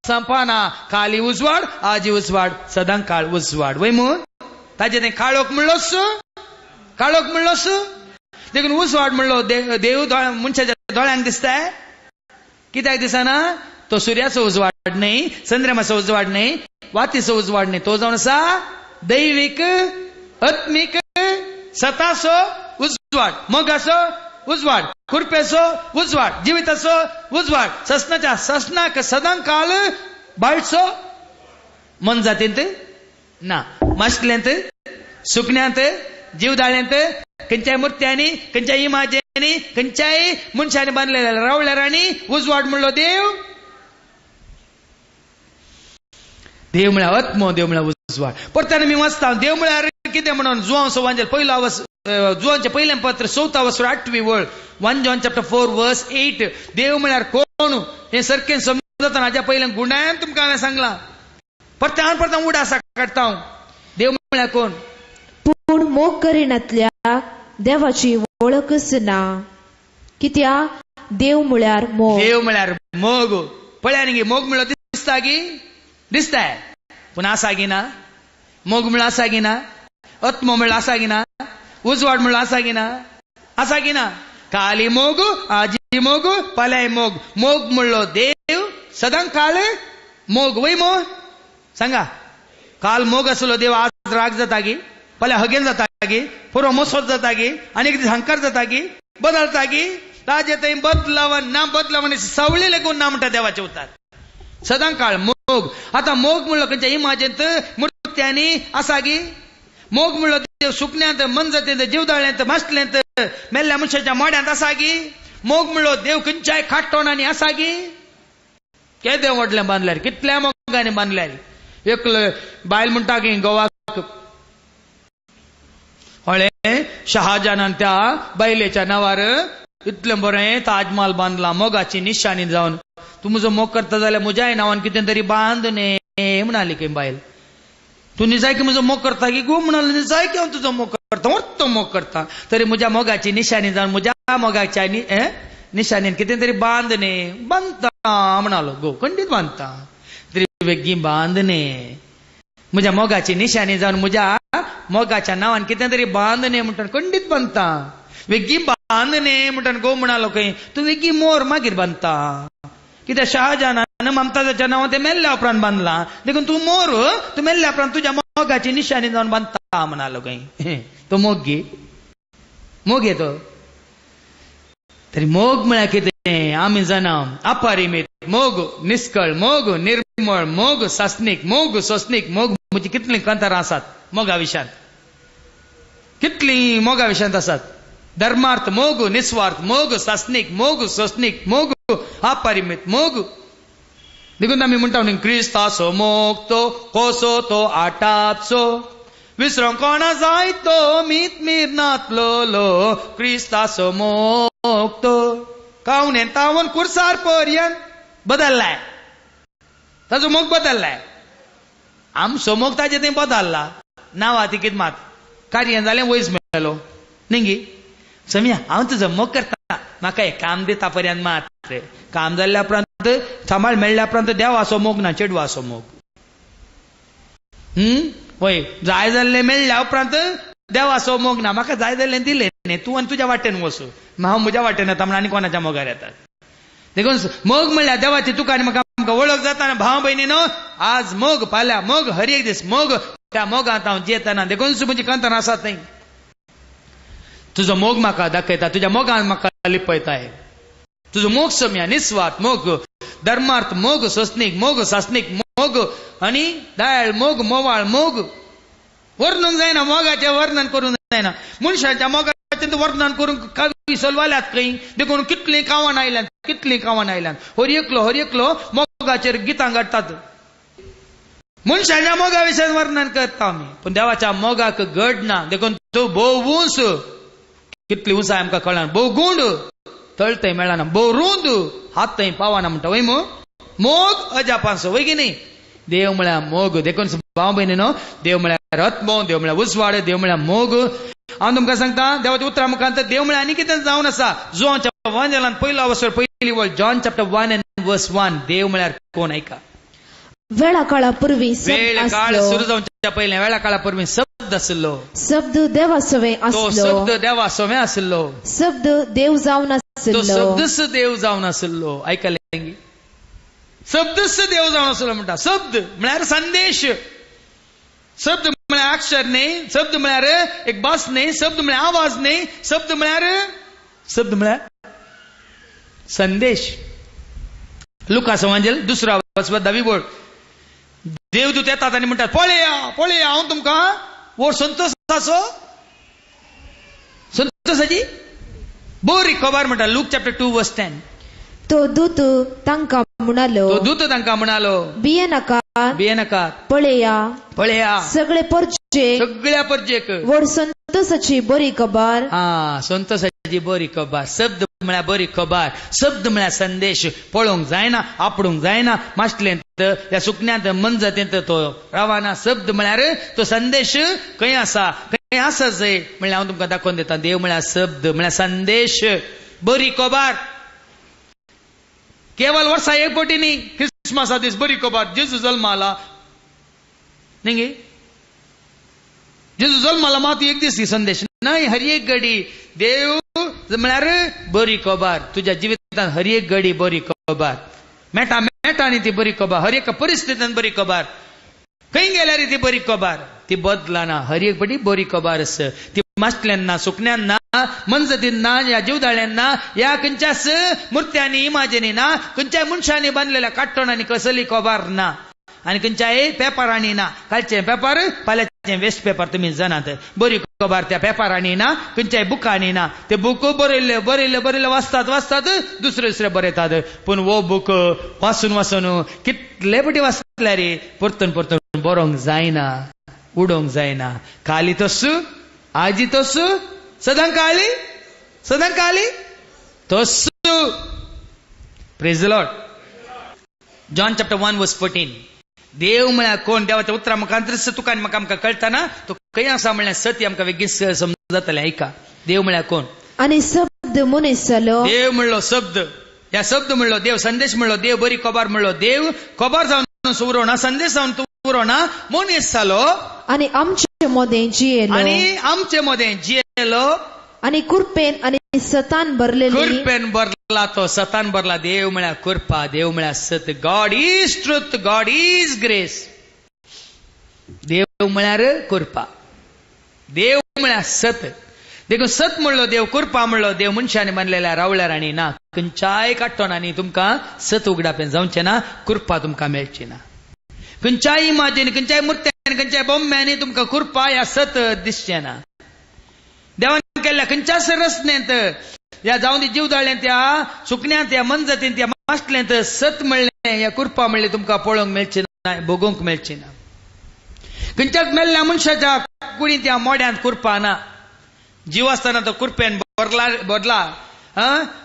संपाना. काली उजवाड, आजी उजवाड, सदां काळ उजवाड वय म्हूण. ताजें तें काळोख म्हणलोस, काळोख म्हणलोस. देखून उजवाड म्हणलो देव मनशाच्या दोळ्यांक दिसताय. कित्याक दिसना? तो सुर्याचो उजवाड न्हय, चंद्रमाचो उजवाड न्हय, वातीचो उजवाड न्हय, तो जावन आसा दैवीक आत्मीक सताचो उजवाड, मोगाचो उजवाड, कृपेचो उजवाड, जिविताचो उजवाड, ससनाच्या ससनाक सदां काळ बाळचो. मनजातींत ना, मासल्यांत, सुकण्यांत, जीवदाळ्यांत, खंयच्याय मुर्त्यांनी, खंयच्याय इमाजिनी, खंयच्याय मनशांनी बांदलेल्या रावळ्यारांनी उजवाड म्हणलो देव. देव म्हळ्यार आत्मो, देव म्हळ्यार उजवाड. परत्यान आमी वाचता देव म्हळ्यार कितें म्हणून जुवांचो वांजेल पयलो आवस, जुवांचें पयलें पत्र 4 वसर 8वी वळ, 1 John chapter 4 verse 8. देव म्हळ्यार कोण हें सारकें समजता. हाज्या पयलें गुणान तुमकां हांवें सांगलां, परत्यान परत्यान उडासा काडटा हांव. देव म्हळ्यार कोण? पूण मोग करिनातल्या देवाची वळखच ना. कित्याक देव म्हळ्यार मोग. देव म्हळ्यार मोग. पळया न्ही, मोग म्हणलो दिसता की? दिसताय, पूण आसा की ना? मोग म्हणलो आसा की ना? आत्मो म्हणलो आसा की ना? उजवाड म्हणलो आसा की ना? आसा की ना? काली मोग, आजी मोग, पलाय मोग. मोग म्हणलो देव सदां काळ मोग. वय मोग सांगा, काल मोग आसलो देव, आज राग जाता गी, पल्या हगेन जाता गी, पुरो मोसोत जाता गी, आनी एक दीस हंकार जाता गी, बदलता गी. ताजे थंय बदलावन ना, बदलावन सावळी लेगून ना म्हणटा देवाचे उतार. सदां काळ मोग. आतां मोग म्हणलो खंयच्या इमाजेंत मुर्त्यांनी आसा गी? मोग म्हणलो देव सुकण्यांत, मनजातींत, जिवदाळ्यांत, मासलेंत, मेल्ल्या मनशाच्या मोड्यांत आसा गी? मोग म्हणलो देव खंयच्याय खाटोणांनी आसा गी? केदें व्हडलें बांदल्यार, कितल्या मोगांनी बांदल्यार. एकलो बायल म्हणटा की गोवाक हळें शहाजहानान त्या बायलेच्या नांवार इतलें बरें ताजमहाल बांदला मोगाची निशाणी जावन. तूं म्हजो मोग करता जाल्यार म्हज्याय नांवान कितें तरी बांद न्ही म्हणाली खंय बायल. तूं निजाय की म्हजो मोग करता की गो? म्हणालो निजाय की हांव तुजो मोग करता, व्हडतो मोग करता, तरी म्हज्या मोगाची निशाणी जावन म्हज्या मोगाच्या निशाणीन कितें तरी बांद न्ही. बांदता म्हणालो गो, खंडीत बांदता, तरी वेगीं बांद न्ही म्हज्या मोगाची निशाणी जावन म्हज्या मोगाच्या नांवान कितें तरी बांद न्ही म्हणटा, खंडीत बांदता, वेगीं बांद न्ही म्हणटा. गो म्हणालो खंय तूं वेगीं मोर मागीर बांदता, कित्याक शहाजहानान ममताजाच्या नांवान तें मेल्ल्या उपरांत बांदलां, देखून तूं मोर, तूं मेल्ल्या उपरांत तुज्या मोगाची निशाणी जावन बांदता म्हणालो खंय. तो मोग गी, मोग येतो. तरी मोग म्हळ्यार कितें आमी जाणा? अपरिमीत मोग, निस्कळ मोग, निर्मळ मोग, सासणीक मोग, सोसणीक मोग. म्हजी कितलीं कांतारां आसात मोगा विशयांत, कितलीं मोगा विशयांत आसात. धर्मार्थ मोग, निस्वार्थ मोग, सासणीक मोग, सोसणीक मोग, अपरिमीत मोग. देखून आमी म्हणटा न्ही, क्रिस्ताचो मोग तो कसो तो आटापचो, विसरोंक कोणा जाय तो मीत मीर नातलो, क्रिस्ताचो मोग तो कावणे तावन कुर्सार पर्यंत बदललाय, ताजो मोग बदललाय. आमचो मोग ताजे थंय बदलला, नांवा तिकीत मात कार्य जालें वयस मेलो न्ही. समिया हांव तुजो मोग करता, म्हाका एक काम दिता पर्यंत मात, काम जाल्ल्या उपरांत सांबाळ मेळ्ळ्या उपरांत देवाचो मोग ना, चेडवाचो मोग. वय जाय जाल्लें मेळ्ळ्या उपरांत देवाचो मोग ना, म्हाका जाय जाल्लें दिलें न्ही, तूं आनी तुज्या वाटेन वचू, हांव म्हज्या वाटेन येता म्हण आनी कोणाच्या मोगार येतात. देखून मोग म्हणल्यार देवाची तुका आनी म्हाका आमकां वळख जाता भाव भयणीनो. आज मोग, फाल्यां मोग, हर एक दीस मोग, त्या मोगांत हांव जियेतना. देखून म्हजी कांतारां आसात न्ही, तुजो मोग म्हाका दाखयता, तुज्या मोगान म्हाका लिपयताय. तुजो मोग सम्या निस्वार्थ मोग, धर्मार्थ मोग, सोसणीक मोग, सासणीक मोग, आनी दयाळ मोग, मोवाळ मोग. वर्णन जायना मोगाचें, वर्णन करूंक जायना. मनशाच्या मोगाचें वर्णन करूंक कवी सलवाल्यात खंय. देखून कितलीं कावां आयल्यांत, कितलीं कावां आयल्यांत. हर एकलो हर एकलो मोगाचेर गितां काडटात. मनशाच्या मोगा विशयान वर्णन करता आमी, पूण देवाच्या मोगाक गड ना. देखून तूं भोव उंच, कितली उंचाय आमकां कळना, भोव गुंड तळ थंय मेळना, भोव रूंद हात थंय पावना म्हणटा. वय मोग अजापांचो वय की न्ही? देव म्हळ्यार मोग. देखून भाव भयणीनो, देव म्हळ्यार आत्मो, देव म्हळ्यार उजवाड, देव म्हळ्यार मोग. हांव तुमकां सांगता देवाच्या उतरा मुखांत देव म्हळ्यार आनी कितें जावन आसा. जॉनच्या वांजेलान पयलो अवसर पयली वळ, जॉन चॅप्टर 1 and verse 1. देव म्हळ्यार कोण आयका. वेळा काळा पूर्वी वेळ काळ सुरू जावच्या पयलें वेळा काळा पूर्वी शब्द आशिल्लो, शब्द देवा सवें आसलो, शब्द देवा सवें आशिल्लो, शब्द देव जावन आशिल्लो, शब्दच देव जावन आशिल्लो. आयकलें? शब्दच देव जावन आशिल्लो म्हणटा. शब्द म्हळ्यार संदेश, शब्द म्हळ्यार अक्षर न्ही, शब्द म्हळ्यार एक भास न्ही, शब्द म्हळ्यार आवाज न्ही, शब्द म्हळ्यार, शब्द म्हळ्यार संदेश. लुकास वांजेल दुसरा वचपा 10वी बोर्ड. देवदूत येतात आनी म्हणटात पळया पळया हांव तुमकां व्हड संतोषाचो, संतोषाची बरी खबर म्हणटा. Look chapter 2 verse 10. तो दूत तांकां म्हणालो, तो दूत तांकां म्हणालो, भियेनाका, भियेनाका, पळया पळया सगळे परजेक, सगळ्या परजेक व्हड संतोषाची बरी खबर. हा, संतोषाची बरी खबर. शब्द म्हळ्यार बरी खबर, शब्द म्हळ्यार संदेश. पळोवंक जायना, आपडूंक जायना, मासलेंत ह्या सुकण्यांत मनजातींत तो रावना. शब्द म्हळ्यार तो संदेश खंय आसा, खंय आसा जंय म्हळ्यार हांव तुमकां दाखोवन दिता. देव म्हळ्यार शब्द म्हळ्यार संदेश, बरी खबर. केवल वर्सा एक पटी न्ही, क्रिसमसा दीस बरी खबर, जेजू जल्माला न्ही, जेजू जल्माला मात एक दीस संदेश नाही. हर एक घडी देव म्हळ्यार बरी खबर. तुज्या जिवितांत हर एक घडी बरी खबर मेळटा, मेळटा न्ही ती बरी खबर. हर एका परिस्थितीन बरी खबर, खंय गेल्यार ती बरी खबर, ती बदलना. हर एक बडी बरी खबर आसा. ती मासल्यान ना, सुकण्यान ना, मनजतीन ना, ह्या जिवदाळ्यान ना, ह्या खंयच्याच मुर्त्यांनी इमाजिनी ना, खंयच्याय मनशांनी बांदलेल्या काट्टणांनी कसली खबर ना, आनी खंयच्याय पेपरांनी ना. कालचे पेपर फाल्यांचे वेस्ट पेपर तुमी जाणात. बरी खबर त्या पेपरांनी ना, खंयच्याय बुकांनी ना. ते बूक बरयल्ले बरयल्ले बरयल्ले वाचतात वाचतात दुसरे दुसरे बरयतात. पूण हो बूक वाचून वाचून कितले पटी वाचल्यार परतून परतून बरोवंक जायना, उडोवंक जायना. काली तस्सू आजी तस्सू सदां काली सदां काली तस्सू. Praise the Lord. John chapter 1 verse 14. देव म्हळ्यार कोण? देवाच्या उतरा मुखांतरीच तुका आनी म्हाका आमकां कळटा ना तो खंय आसा म्हणल्यार सत्य आमकां वेगीच समजतलें. आयका, देव म्हळ्यार कोण? आनी शब्द मनीस जालो. देव म्हणलो शब्द, ह्या शब्द म्हणलो देव, संदेश म्हणलो देव, बरी खबर म्हणलो देव. खबर जावन उरो ना, संदेश जावन उरो ना, मनीस जालो आनी आमचे मदें जियेलो, आनी आमचे मदें जियेलो, आनी कृपेन आनी सतान भरलेली. कृपेन भरला तो, सतान भरला. देव म्हळ्यार कृपा, देव म्हळ्यार सत. God is truth, God is grace. देव म्हळ्यार कृपा, देव म्हळ्यार सत. देखून सत म्हणलो देव, कृपा म्हणलो देव. मनशांनी बांदलेल्या रावळ्यार आनी ना, खंयच्याय काट्टणांनी तुमकां सत उगडापें जावचें ना, कृपा तुमकां मेळची ना. खंयच्याय इमाजीन, खंयच्याय मुर्त्यांनी, खंयच्याय बोम्म्यांनी तुमकां कृपा ह्या सत दिसचें ना. देवान केल्ल्या खंयच्याच रचनेंत, ह्या जावं दी जिवदाळ्यांत, ह्या सुकण्यांत, ह्या मनजातींत, ह्या मासल्यांत सत म्हणलें, ह्या कृपा म्हणलें तुमकां पळोवंक मेळचें ना, भोगोवंक मेळचें ना. खंयच्याच मेल्ल्या मनशाच्या कुडींत, ह्या मोड्यांत कृपा ना. जीव आसतना तो कृपेन भरला भरला,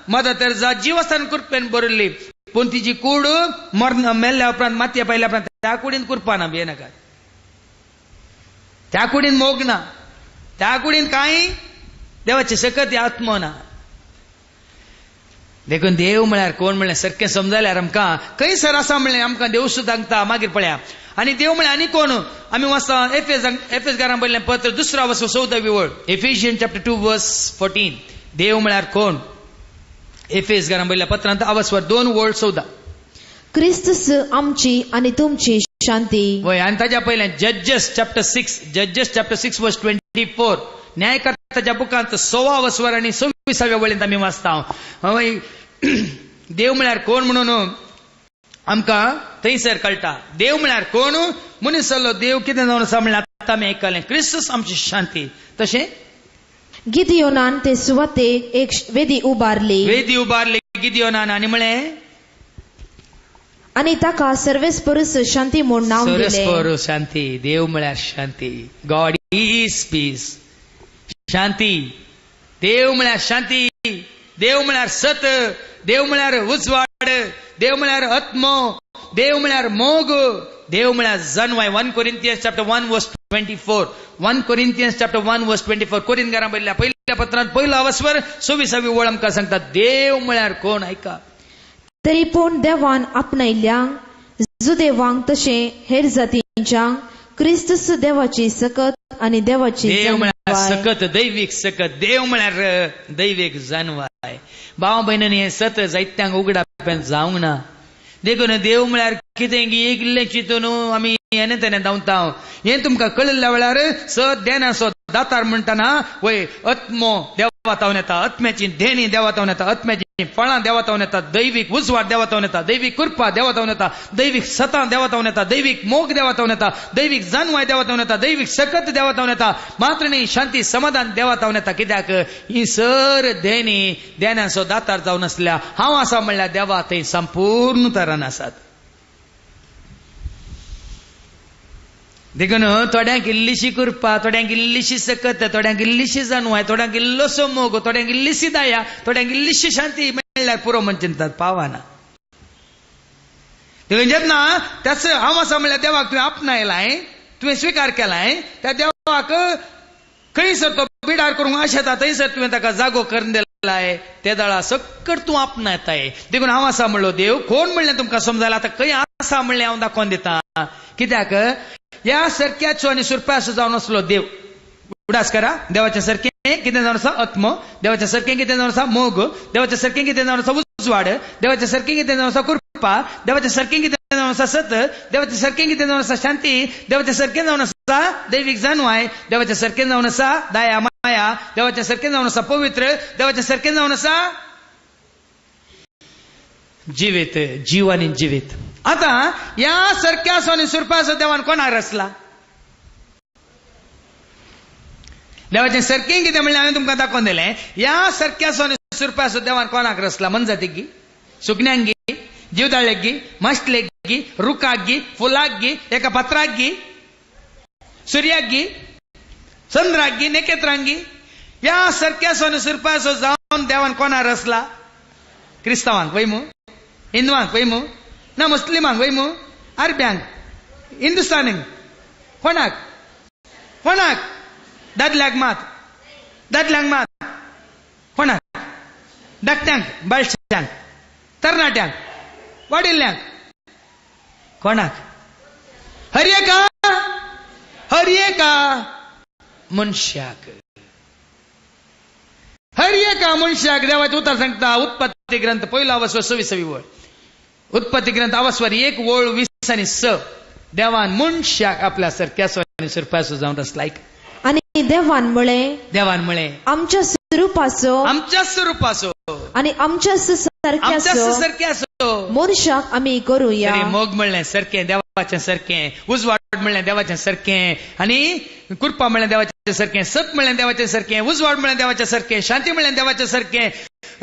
मदर तेरेजा जीव आसतना कृपेन भरिल्ली, पूण तिची कूड मरण मेल्ल्या उपरांत, मातये पायल्या उपरांत त्या कुडींत कृपा ना. भियेनाकात, त्या कुडींत मोग ना, त्या कुडींत कांय देवाची सकत आत्मो ना. देखून देव म्हळ्यार कोण म्हणल्यार सारकें समजाल्यार आमकां खंयसर आसा म्हणलें आमकां देव सुद्दां सांगता. मागीर पळया, आनी देव म्हळ्यार आनी कोण? आमी वाचता एफेस घरां बरयल्लें पत्र 2 वर्स 14 वळ, एफेशियन चॅप्टर 2 वर्स 14. देव म्हळ्यार कोण? एफेस घरां बरयल्ल्या पत्रांत आवस्वर 2 वळ 14. क्रिस्तस आमची आनी तुमची शांती. वय, आनी ताच्या पयलें Judges chapter 6, Judges chapter 6 verse 24. न्यायकर्त्याच्या बुकांत 16 वस्वर आनी 26व्या वळींत आमी वाचता. देव म्हळ्यार कोण म्हणून आमकां थंयसर कळटा. देव म्हळ्यार कोण? मनीस जाल्लो देव कितें जावन आसा म्हणल्यार आतां आमी आयकलें, क्रिस्तस आमची शांती. तशें गिदियोनान ते सुवातेक एक वेदी उबारली, वेदी उबारली गिदियोनान, आनी म्हळें, आनी ताका सर्वेस्परूस शांती म्हूण नांव दिलें. सर्वेस्परूस शांती. देव म्हळ्यार शांती. गॉड is piece, शांती. देव म्हळ्यार शांती, देव म्हळ्यार सत, देव म्हळ्यार उजवाड, देव म्हळ्यार आत्मो, देव म्हळ्यार मोग, देव म्हळ्यार जनवाय. 1 Corinthians chapter 1 verse 24. 1 Corinthians chapter 1 verse 24. कोरिंथकारां बरयल्ल्या पयल्या पत्रांत 1 वस्वर 26 वळ आमकां सांगता देव म्हळ्यार कोण. आयका, तरी पूण देवान आपणायल्ल्यांक जुदेवांक तशें हेर जातींच्यांक क्रिस्तस देवाची सकत आनी देवाची देव म्हळ्यार सकत, दैवीक सकत. देव म्हळ्यार दैवीक जानवाय. भाव भयणांनी हें सत जायत्यांक उगडापें जावंक ना. देखून देव म्हळ्यार कितें की इल्लें चिंतून आमी हें तेणें धांवता. हें तुमकां कळिल्ल्या वेळार सत देनासो दातार म्हणटना वय आत्मो देवा तावन येता, आत्म्याची देणी देवा तावन येता, आत्म्याची फळां देवा तावन येता, दैवीक उजवाड देवा तावन येता, दैवीक कृपा देवा तावन येता, दैवीक सतां देवा तावन येता, दैवीक मोग देवा तावन येता, दैवीक जानवाय देवा तावन येता, दैवीक सकत देवा तावन येता, मात्र न्ही शांती समाधान देवा तावन येता. कित्याक ही सर देणी देण्याचो दातार जावन आसल्या हांव आसा म्हणल्यार देवा थंय संपूर्ण तरान आसात. देखून थोड्यांक इल्लीशी कृपा, थोड्यांक इल्लीशी सकत, थोड्यांक इल्लीशी जानवाय, थोड्यांक इल्लोसो मोग, थोड्यांक इल्लीशी दया, थोड्यांक इल्लीशी शांती मेळ्ळ्यार पुरो म्हण चिंतात पावना. देखून जेन्ना त्याच हांव आसा म्हणल्यार देवाक तुवें आपणायलाय, तुवें स्विकार केलाय, त्या देवाक खंयसर तो बिडार करूंक आशेता थंयसर तुवें ताका जागो करून दिलाय, ते दळा सकट तूं आपणायताय. देखून हांव आसा म्हणलो देव कोण म्हणलें तुमकां समजायला. आतां खंय आसा म्हणलें हांव दाखोवन दिता. कित्याक ह्या सरक्याचो आनी सुरप्याचो जावन आसलो देव. उडास करा, देवाच्या सरकें कितें जावन आसा आत्मो, देवाचें सारकें कितें जावन आसा मोग, देवाचें सारकें कितें जावन आसा उजवाड, देवाचें सारकें कितें जावन आसा कृपा, देवाचें सारकें कितें जावन आसा सत, देवाचें सारकें कितें जावन आसा शांती, देवाचें सारकें जावन आसा दैवीक जानवाय, देवाचें सारकें जावन आसा दया माया, देवाचें सारकें जावन आसा पवित्र, देवाचें सारकें जावन आसा जिवीत, जीव आनी जिवीत. आतां ह्या सारक्याचो आनी सुरपाचो देवान कोणाक रचला? देवाचें सारकें कितें म्हणलें हांवें तुमकां दाखोवन दिलें. ह्या सारक्याचो आनी सुरपाचो देवान कोणाक रचला? मनजातीक गी, सुकण्यांक गी, जीवदाळेक गी, मासलेक गी, रुखाक गी, फुलाक गी, एका पत्राक गी, सुर्याक गी, चंद्राक गी, नखेत्रांक गी? ह्या सारक्याचो आनी सुरपाचो जावन देवान कोणाक रचला? क्रिस्तांवांक वय मू, हिंदवांक वय मू, ना मुस्लिमांक वय मू, अरब्यांक, हिंदुस्तानींक, कोणाक? कोणाक? दादल्याक मात, दादल्यांक मात, कोणाक? धाकट्यांक, बाळशांक, तरणाट्यांक, वाडिल्ल्यांक, कोणाक? हर एका, हर एका मनशाक, हर एका मनशाक. देवाचें उतर सांगता उत्पत्ती ग्रंथ पयलो आवस्वर 26वी वळ, उत्पत्ती ग्रंथ आवस्वर 1 वळ 20 आनी 6, देवान मनशाक आपल्या सारक्याचो आनी सुरपाचो जावन रचला. आनी देवान म्हळें, देवान म्हळें, आमच्या स्वरुपाचो, आमच्या स्वरुपाचो आनी आमच्या सारक्याचो, सारक्याचो मनशाक आमी करुया. मोग म्हणलें सारकें देवाचें सारकें, उजवाड म्हणलें देवाचें सारकें, आनी कृपा म्हणलें देवाचें सारकें, सत म्हणलें देवाचें सारकें, उजवाड म्हणलें देवाचें सारकें, शांती म्हणलें देवाचें सारकें,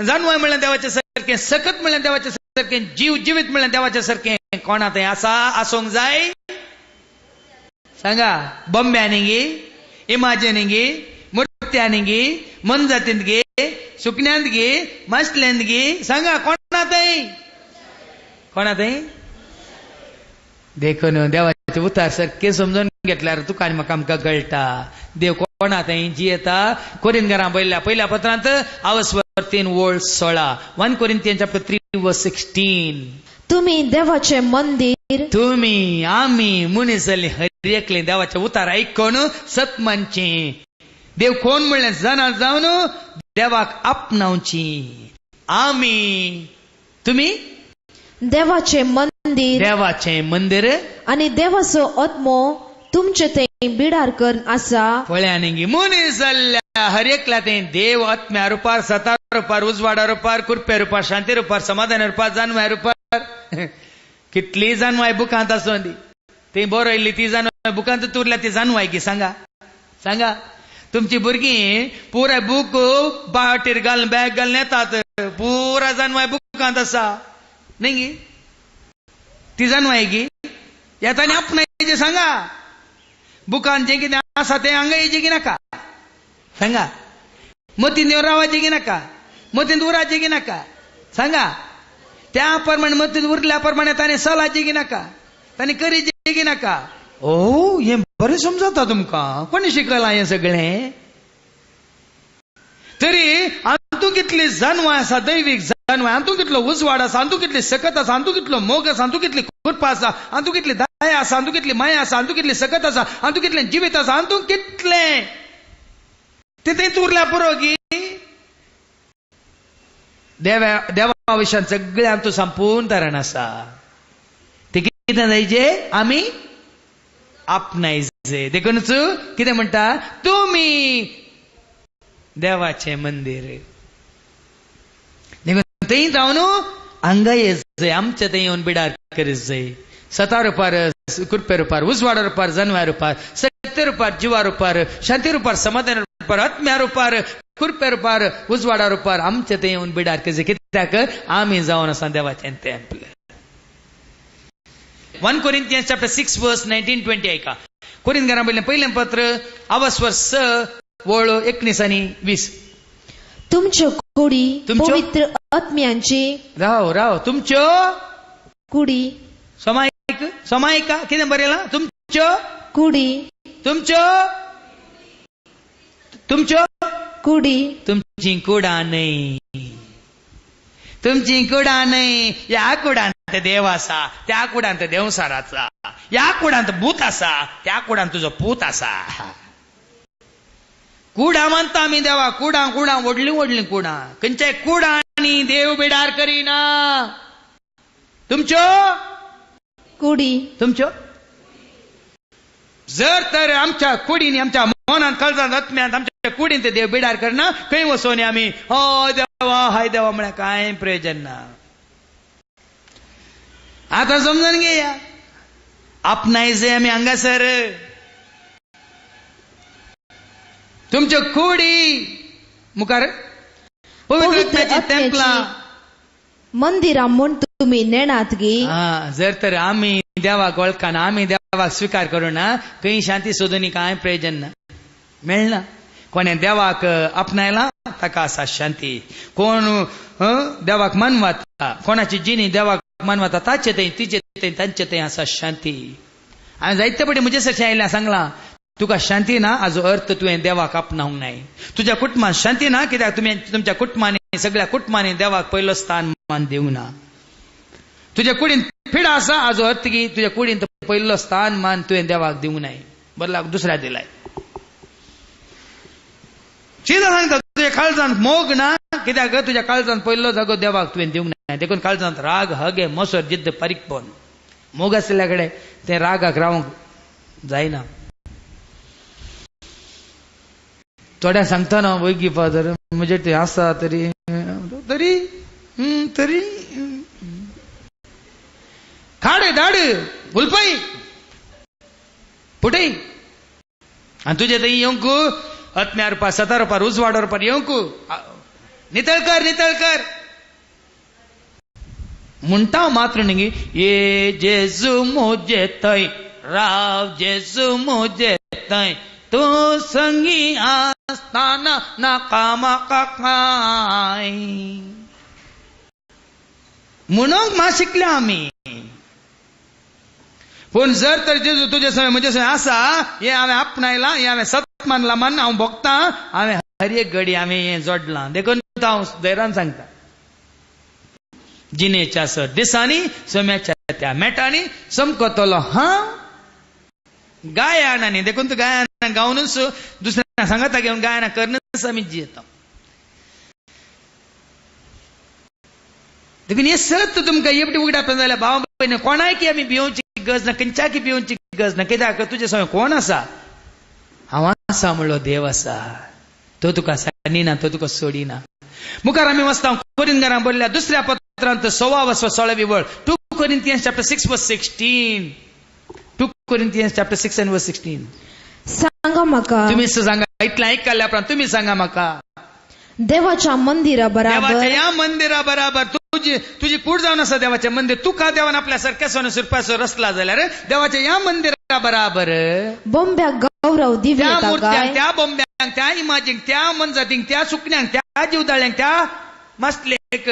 जानवाय म्हणलें देवाचें सारकें, सकत म्हणलें देवाचें सारकें, जीव जिवीत म्हणलें देवाचें सारकें. कोणा थंय आसा आसूंक जाय? सांगा. बॉम्ब्यांनी गी, इमाजिनी गी, मुर्त्यांनी गी, मनजातींत गी, सुकण्यांत गी, मासल्यांत गी, सांगा कोणा थंय? कोणा थंय? देखून देवाचें उतार सारकें समजून घेतल्यार तुका आनी म्हाका आमकां कळटा देव कोणा थंय जियेता. कोरिंथकारां पयल्या पयल्या पत्रांत आवस्वर 3 वळ 16, 1 Corinthians chapter 3 verse 16. तुमी देवाचें मंदीर, तुमी आमी मनीस जाल्ली हर एकले देवाचें उतार आयकून सत मानचें. देव कोण म्हणलें जाणा जावन देवाक आपणावची. आमी तुमी देवाचें मंदीर, देवाचें मंदीर आनी देवाचो आत्मो तुमचे थंय बिडार करून आसा. पळया न्ही, मनीस जाल्ल्या हर एकल्या थंय देव आत्म्या रुपार, सता रुपार, उजवाडा रुपार, कृपे रुपार, शांती रुपार, समाधान रुपार, जानवाय रुपार. कितली जानवाय बुकांत आसूं दी, ती बरयल्ली ती जानवाय बुकांत उरल्या ती जानवाय की? सांगा, सांगा. तुमची भुरगीं पुराय बूक बाटीर घालून बॅग घालून येतात, पुराय जानवाय बुकांत आसा न्ही गी? ती जानवाय गी येता आनी आपणायचें. सांगा, बुकान जें कितें आसा तें हांगा येयचें की नाका? सांगा. मतींत येवन रावाचें की नाका? मतींत उराचें की नाका? सांगा. त्या प्रमाणे मतींत उरल्या प्रमाणे ताणें चलाचें की नाका? ताणें करीचें की नाका? ओ, हें बरें समजता तुमकां, कोणी शिकयलां हें सगळें? तरी हातूंत कितली जानवाय आसा, दैवीक जानवाय, हातूंत कितलो उजवाड आसा, हातूंत कितली सकत आसा, हातूंत कितलो मोग आसा, हातूंत कितली कृपा आसा, हातूंत कितली दया आसा, हातूंत कितली माया आसा, हातूंत कितली सकत आसा, हातूंत कितलें जिवीत आसा, हातूंत कितलें तें थंयच उरल्या पुरो गी? देवा विशयान सगळें हातूंत संपूर्ण तरेन आसा. तें कितें जायचें आमी आपणायचे. देखूनच कितें म्हणटा, तुमी देवाचें मंदीर. देखून थंय जावन हांगा येत जाय, आमचे थंय येवन बिडार करीत जाय. सता रुपार, कृपे रुपार, उजवाडा रुपार, जानव्या रुपार, सत्य रुपार, जिवा रुपार, शांती रुपार, समाधान रुपार, आत्म्या रुपार, कृपे रुपार, उजवाडा रुपार आमचे थंय येवन बिडार करीत जाय. कित्याक आमी जावन आसा देवाचें तेंपल. 1 Corinthians chapter 6 verse 19-20 आयका. कोरिंथकारां पयलें पयलें पत्र आवस्वर 6 वळ 19 आनी 20. तुमच्यो कुडी पवित्र आत्म्यांची, राव राव, तुमच्यो कुडी समायक समायका कितें बरयलां? तुमच्यो कुडी, तुमच्यो तुमच्यो कुडी, तुमची कुडां न्हय, तुमची कुडां न्हय. ह्या कुडांत देव आसा, त्या कुडांत देवसार आसा, ह्या कुडांत भूत आसा, त्या कुडांत तुजो पूत आसा. कुडां मानता आमी देवा, कुडां कुडां व्हडलीं व्हडलीं कुडां, खंयच्याय कुडांनी देव बिडार करिना. तुमच्यो कुडी, तुमच्यो जर तर आमच्या कुडीनी, आमच्या मनान, कळजान, आत्म्यांत आमच्या कुडीन ते देव बिडार करना, खंय वचोनी आमी हय देवा हाय देवा म्हळ्यार कांय प्रयोजन ना. आतां समजून घेया, आपणायचे आमी हांगासर. तुमच्यो कुडी मुखार पवित्र आत्म्याची तेंपलां मंदिरां म्हूण तुमी नेणात गी. जर तर आमी देवाक वळखना, आमी देवाक स्विकार करूं ना, खंय शांती सोदून कांय प्रयोजन ना, मेळना. कोणें देवाक आपणायला ताका आसा शांती. कोण देवाक मानवता, कोणाची जिणी देवाक मानवता, ताचे थंय, तिचे थंय, तांचे थंय आसा शांती. हांवें जायते पटी म्हजे सरचें आयल्या सांगलां, तुका शांती ना हाजो अर्थ तुवें देवाक आपणावंक नाय. तुज्या कुटुंबान शांती ना कित्याक तुमी तुमच्या कुटुंबांनी, सगळ्या कुटुंबांनी देवाक पयलो स्थान मान दिवंक ना. तुज्या कुडीन पिडा आसा हाजो अर्थ की तुज्या कुडीन पयलो स्थान मान तुवें देवाक दिवंक नाय, बदलाक दुसऱ्या दिलाय. चिंता सांगता, तुज्या काळजांत मोग ना कित्याक तुज्या काळजांत पयलो जागो देवाक तुवें दिवंक नाय. देखून काळजांत राग, हगे, मसर, जिद्द, पारीकपण. मोग आशिल्ल्या कडेन तें रागाक रावंक जायना. थोड्या सांगता ना वैगी फादर म्हजे ते आसा तरी तरी तरी खाड धाड उलपय पुटय आनी तुजे थंय येवंक आत्म्या रुपार, सता रुपार, उजवाड रुपार येवंक नितळ कर, नितळ कर म्हणटा मात्र न्ही. ये जेजू म्हजे थंय राव, जेजू म्हजे थंय तूं संगी आसताना नाका म्हाका कांय म्हणूंक मा शिकल्या आमी. पूण जर तर जेजू तुजे सगळें म्हजे सगळें आसा, हें हांवें आपणायलां, हें हांवें सत मानलां, मान हांव भोगतां, हांवें हर एक घडी हांवें हें जोडलां. देखून हांव धैर्यान सांगता, जिणेच्या स दिसांनी सम्याच्या त्या मेटांनी समकतलो हांव गायनांनी. देखून तूं गायना गावनूच दुसऱ्या सांगता घेवन गायना करनच आमी जियेता. देखून हें सत तुमकां एकटी उगडाप जाल्यार भाव भयणी कोणायकी आमी भिवची गरज ना, खंयच्याकी भिवची गरज ना. कित्याक तुजे सगळें कोण आसा? हांव आसा म्हणलो देव आसा, तो तुका सांडिना, तो तुका सोडिना. मुखार आमी वचता कोरिंथां बरयल्या दुसऱ्या पत्रांत 16 वळ, 2 Corinthians chapter 6 verse 16. 2 Corinthians chapter 6 and verse 16. सांगा म्हाका, तुमी सांगा, इतलें आयकल्या उपरांत तुमी सांगा म्हाका, देवाच्या मंदिरा बराबर, देवाच्या ह्या मंदिरा बराबर तुजी तुजी कूड जावन आसा देवाचें मंदिर, तुका देवान आपल्या सारकें सुरपासो रचला जाल्यार देवाच्या ह्या मंदिरा बराबर बोंब्याक गौरव दिवं त्या मुर्त्यांक, त्या बोंब्यांक, त्या इमाजींक, त्या मनजातींक, त्या सुकण्यांक, त्या जिवदाळ्यांक, त्या मसलेक,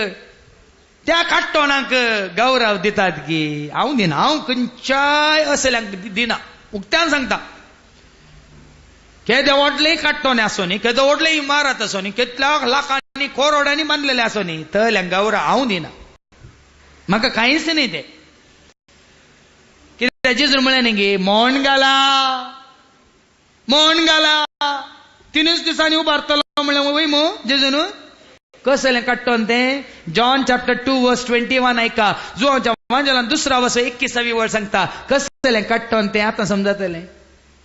त्या काट्टोणांक गौरव दितात की हांव दिना, हांव खंयच्याय असल्यांक दिना. उक्त्यान सांगता, केदे व्हडले काट्टोणे आसूं न्ही, केदे व्हडले इमारत आसूं न्ही, कितल्या लाखांनी करोडांनी बांदलेले आसूं न्ही, तल्यांक गौरव हांव दिना, म्हाका कांयच न्ही ते. कित्याक जेजून म्हळें न्ही गे, मोण घाला, मोण घाला, 3 दिसांनी उबारतलो म्हणलें वय मू जेजून. कसलें काडटोन तें? जॉन चॅप्टर 2 वर्स 21 आयका, जुवांच्या वांजलान 2 वर्स 21 वळ सांगता कसलें काडटोन तें आतां समजतलें.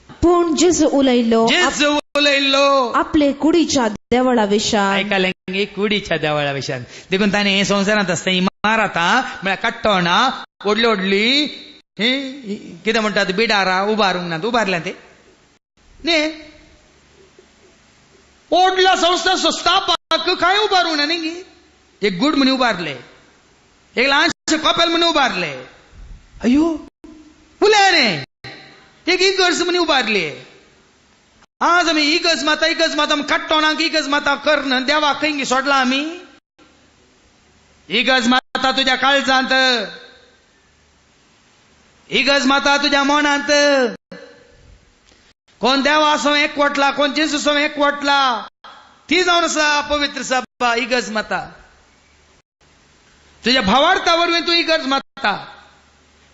पूण जेजू उलयलो, जेजू उलयलो आपले कुडीच्या देवळा विशान. आयकलें गे, कुडीच्या देवळा विशान. देखून ताणें हें संवसारांत आसता इमारतां म्हळ्यार काडटोणां व्हडली व्हडली कितें म्हणटात बिडारां उबारूंक नात, उबारल्या ते न्ही. व्हडल्या संस्था संस्थापक कांय उबारूंक ना न्ही, एक गूड म्हूण उबारले, एक ल्हानशें कपेल म्हूण उबारले, अयो उलय न्ही, एक इगर्ज म्हूण उबारली. आज आमी इगर्ज माता, इगर्ज माता काडटोणाक इगर्ज माता करन देवाक खंय सोडला आमी? इगर्ज माता तुज्या काळजांत, इगर्ज माता तुज्या मनांत. कोण देवा एकवटला, कोण जेजू एकवटला, ती जावन आसा पवित्र सभा इगर्ज माता. तुज्या भावार्था वरवीं तूं इगर्ज माता.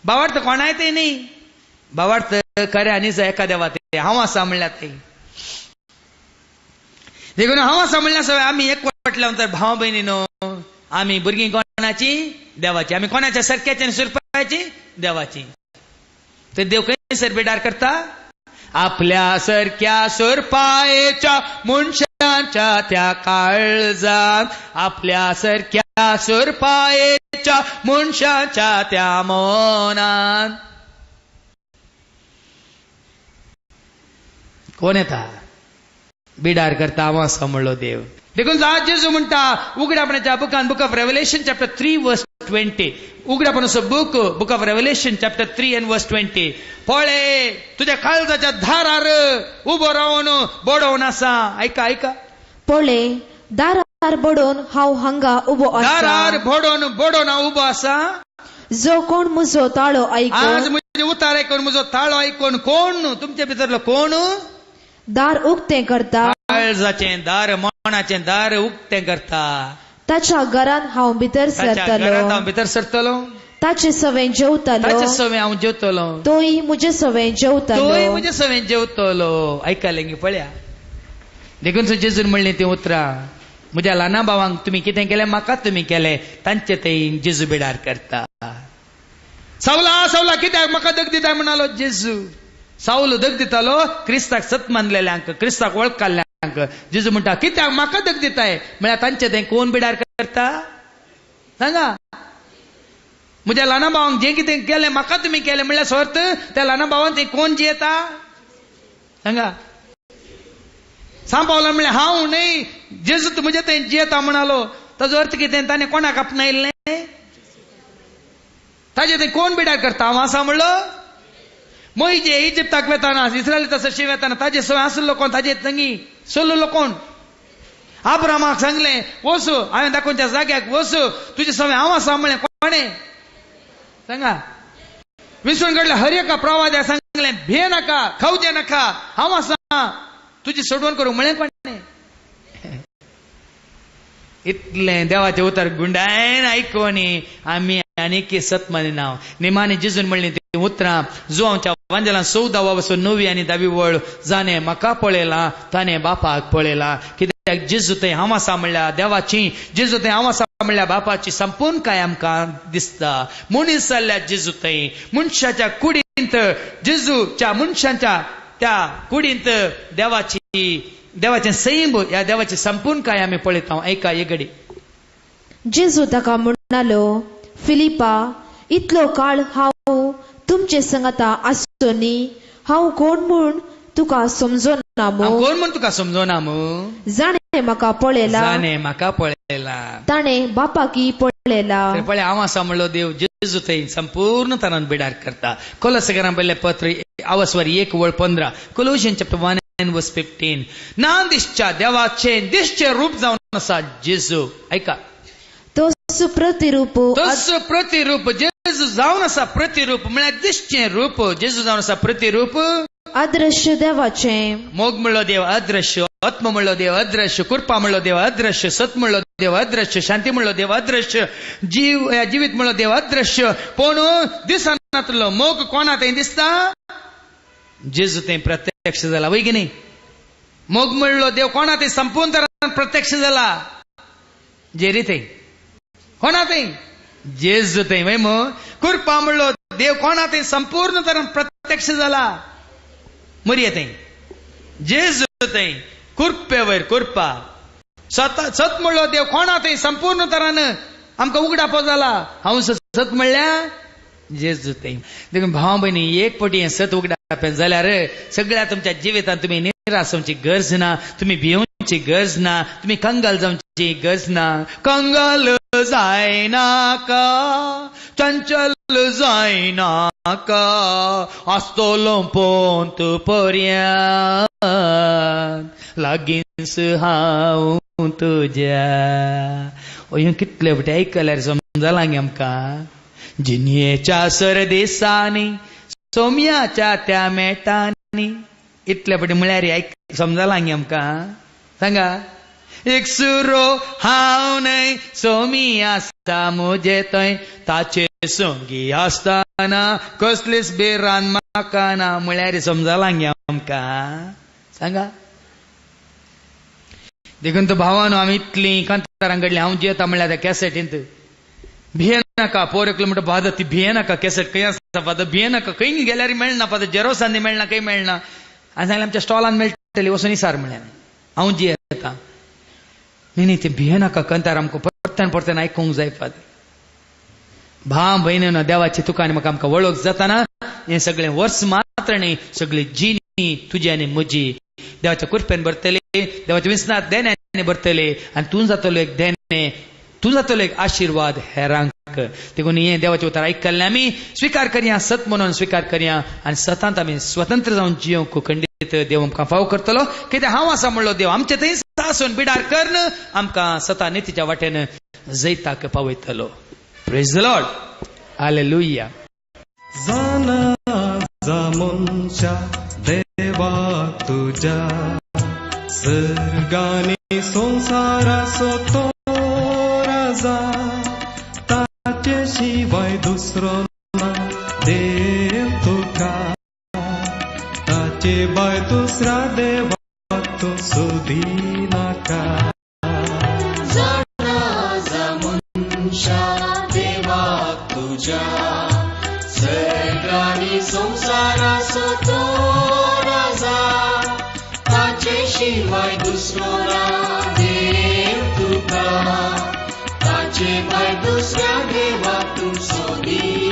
भावार्थ कोणाय ते न्ही, भावार्थ खऱ्या आनी एका देवा ते हांव आसा म्हणल्यार ते. देखून हांव आसा म्हणल्यार सगळें आमी एकवटल्या तर भाव भयणीनो, आमी भुरगीं कोणाची? देवाची. आमी कोणाच्या सारक्याची आनी सुरपाची? देवाची. तर देव खंयसर बिडार करता? आपल्या सारक्या सुरपायेच्या मनशांच्या त्या काळजांत, आपल्या सारक्या सुरपायेच्या मनशांच्या त्या मनांत. कोण येता बिडार करता? हांव आसा म्हणलो देव. देखून आज जेजू म्हणटा उगडापणाच्या बुकान, book of Revelation chapter 3 verse 20, उगडापणाचो book, book of Revelation chapter 3 and verse 20. पळे तुझ्या काळजाच्या दारार उबो रावन बडोवन आसा. आयका आयका, पळे दारार बडोवन हांव हांगा उबो आसा. दारार बडोवन बडोवन हांव उबो आसा. जो कोण म्हजो ताळो आयकून, आज म्हजें उतार आयकून, म्हजो ताळो आयकून, कोण तुमचे भितरलो कोण दार उक्तें करता, काळजाचें दार, मनाचें दार उक्तें करता, ताच्या घरांत हांव भितर सरतलो, हांव भितर सरतलो, ताचे सवें जेवतलो, ताचे सवें हांव जेवतलो, तोय म्हजे सवें जेवतलो, तोय म्हजे सवें जेवतलो. आयकलें गी पळया. देखून जेजून म्हणलें तीं उतरां, म्हज्या ल्हाना भावांक तुमी कितें केलें म्हाका तुमी केलें, तांचे थंय जेजू बिडार करता. सावला सावला कित्याक म्हाका दग दिता म्हणालो जेजू. सावलो दग दितालो क्रिस्ताक सत मानलेल्यांक, क्रिस्ताक वळखल्ल्यांक. जेजू म्हणटा कित्याक म्हाका दग दिताय म्हळ्यार तांचे थंय कोण बिडार करता? सांगा. म्हज्या ल्हाना भावांक जें कितें केलें म्हाका तुमी केलें म्हणल्यार सर्त त्या ल्हाना भावान थंय कोण जियेता? सांगा. सांपावला म्हणल्यार हांव न्हय, जेजू तूं म्हज्या थंय जियेता म्हणालो. ताजो अर्थ कितें? ताणें कोणाक आपणायल्लें? ताजे थंय कोण बिडार करता? हांव आसा म्हणलो. मोहिजे इजिप्ताक वेताना, इस्रायली तशी वेताना ताजे सवय आसलो कोण? ताजे थंगी सोल्लो कोण? आब्रामाक सांगलें वसू, हांवें दाखोवच्या जाग्याक वसू, तुजे सवय हांव आसा म्हणलें कोणें? सांगा. विसरून काडलें हर एका प्रवाद्याक सांगलें भे नाका, खावचें नाका, हांव आसा तुजी सोडवण करूंक म्हणलें कोणें? इतलें देवाचें उतर गुंडायन आयकून आमी आनीक सत मानिना. निमाणी जेजून म्हणलीं तीं उतरां जुवांच्या वांजेलान 14 वसून 9 आनी 10 वळ, जाणें म्हाका पळयलां ताणें बापाक पळयलां. कित्याक जेजू थंय हांव आसा म्हणल्यार देवाची, जेजू थंय हांव आसा म्हणल्यार बापाची संपूर्ण काय आमकां दिसता. मनीस जाल्ल्या जेजू थंय मनशाच्या कुडींत, जेजूच्या मनशाच्या त्या कुडींत देवाची, देवाचें सैम, ह्या देवाची संपूर्ण काय आमी पळयता. आयका एक घडी. जेजू ताका म्हणालो, फिलिपा, इतलो काळ हांव तुमचे संगता आसचो न्ही, हांव कोण म्हूण तुका समजोना मू? कोण म्हूण तुका समजोना मू? जाणें म्हाका पळयला, जाणें म्हाका पळयला, ताणें बापाकी पळयला. पळय हांव आसा म्हणलो देव जेजू थंय संपूर्ण तरान बिडार करता. कोलोसकरां पयलें पत्र आवसवर 1 वळ 15, कोलोशियन चॅप्टर 1 and verse 15. ना दिसच्या देवाचें दिसचें रूप जावन आसा जेजू. आयका, तोच प्रतिरूप, तोच प्रतिरूप जेजू जावन आसा. प्रतिरूप म्हळ्यार दिसचें रूप. जेजू जावन आसा प्रतिरूप अदृश्य देवाचें. मोग म्हणलो देव अदृश्य, आत्म म्हणलो देव अदृश्य, कृपा म्हणलो देव अदृश्य, सत म्हणलो देव अदृश्य, शांती म्हणलो देव अदृश्य, जीव जिवीत म्हणलो देव अदृश्य. पूण दिसनातलो मोग कोणा थंय दिसता? जेजू थंय प्रत्यक्ष जाला, वय की न्ही? मोग म्हणलो देव कोणा थंय संपूर्ण तरान प्रत्यक्ष जाला? जेरी थंय. कोणा थंय? जेजू थंय. वय मग कृपा म्हणलो देव कोणा थंय संपूर्ण तरान प्रत्यक्ष जाला? मरिये थंय, जेजू थंय. कृपे वयर कृपा. सत सत म्हणलो देव कोणा थंय संपूर्ण तरान आमकां उगडापो जाला? हांव सत म्हणल्यार जेजू थंय. देखून भाव भयणी, एक पटी हें सत उगडापें जाल्यार सगळ्या तुमच्या जिवितांत तुमी निराश जावची गरज ना, तुमी भिवची गरज ना, तुमी कंगाल जावची गरज ना. कंगाल जायनाका, चंचल जायनाका, आसतलो पोंत पर्यांत, लागींच हांव तुज्या. हें कितले फावटी आयकल्यार समजलां गे आमकां. जिणयेच्या सरदेसांनी, सोम्याच्या त्या मेटांनी, इतले फावटी म्हळ्यार आयक समजलां गे आमकां. सांगा. एक सुरो हांव न्हय, सोमी आसता म्हजे थंय, ताचे संगी आसतना कसलीच भिरांत म्हाका ना म्हळ्यार समजलां गे आमकां. सांगा. देखून तो भावानो आमी इतलीं कांतारां घडलीं. हांव जियेता म्हणल्यार त्या कॅसेटींत भियेनाका पोर एकलो म्हणटा फादर ती भियेनाका कॅसेट खंय आसता फादर, भियेनाका खंय गेल्यार मेळना फादर, जेरोसांनी मेळना, खंय मेळना. आनी सांगलें आमच्या स्टॉलान मेळटली, वचून इसार म्हणलें हांव जियेता. न्ही न्ही तें भियेनाका कंतार आमकां परत्यान परत्यान आयकूंक जाय फादर. भाव भयणीनो देवाची तुका आनी म्हाका आमकां वळख जाताना हें सगळें वर्स मात्र न्ही, सगळी जिणी तुजी आनी म्हजी देवाच्या कृपेन भरतली, देवाच्या विसनात देण्यानी भरतली आनी तूं जातलो एक देणे, तूं जातलो एक आशिर्वाद हेरांक. देखून हें देवाचें उतर आयकल्लें आमी स्विकार करया, सत म्हणून स्विकार करया आनी सतांत आमी स्वतंत्र जावन जियोंक खंडीत देव आमकां फाव करतलो. कित्याक हांव आसा म्हणलो देव आमचे थंय आसून बिडार करून आमकां सता नितीच्या वाटेन जैताक पावयतलो. Praise the Lord, hallelujah. जाना जा मनशा देवा तुज्या सर्गानी संवसाराचो तो राजा, ताचे शिवाय दुसरो ना देव तुका, ताचे भायर दुसऱ्या देवाक तूं सोदिनाका. जाणा जा मनशा देवाक तुज्या सर्गानी संवसाराचो तो राजा, ताचे शिवाय दुसरो ना देव तुका, ताचे भायर दुसऱ्या देवाक तूं सोदिनाका.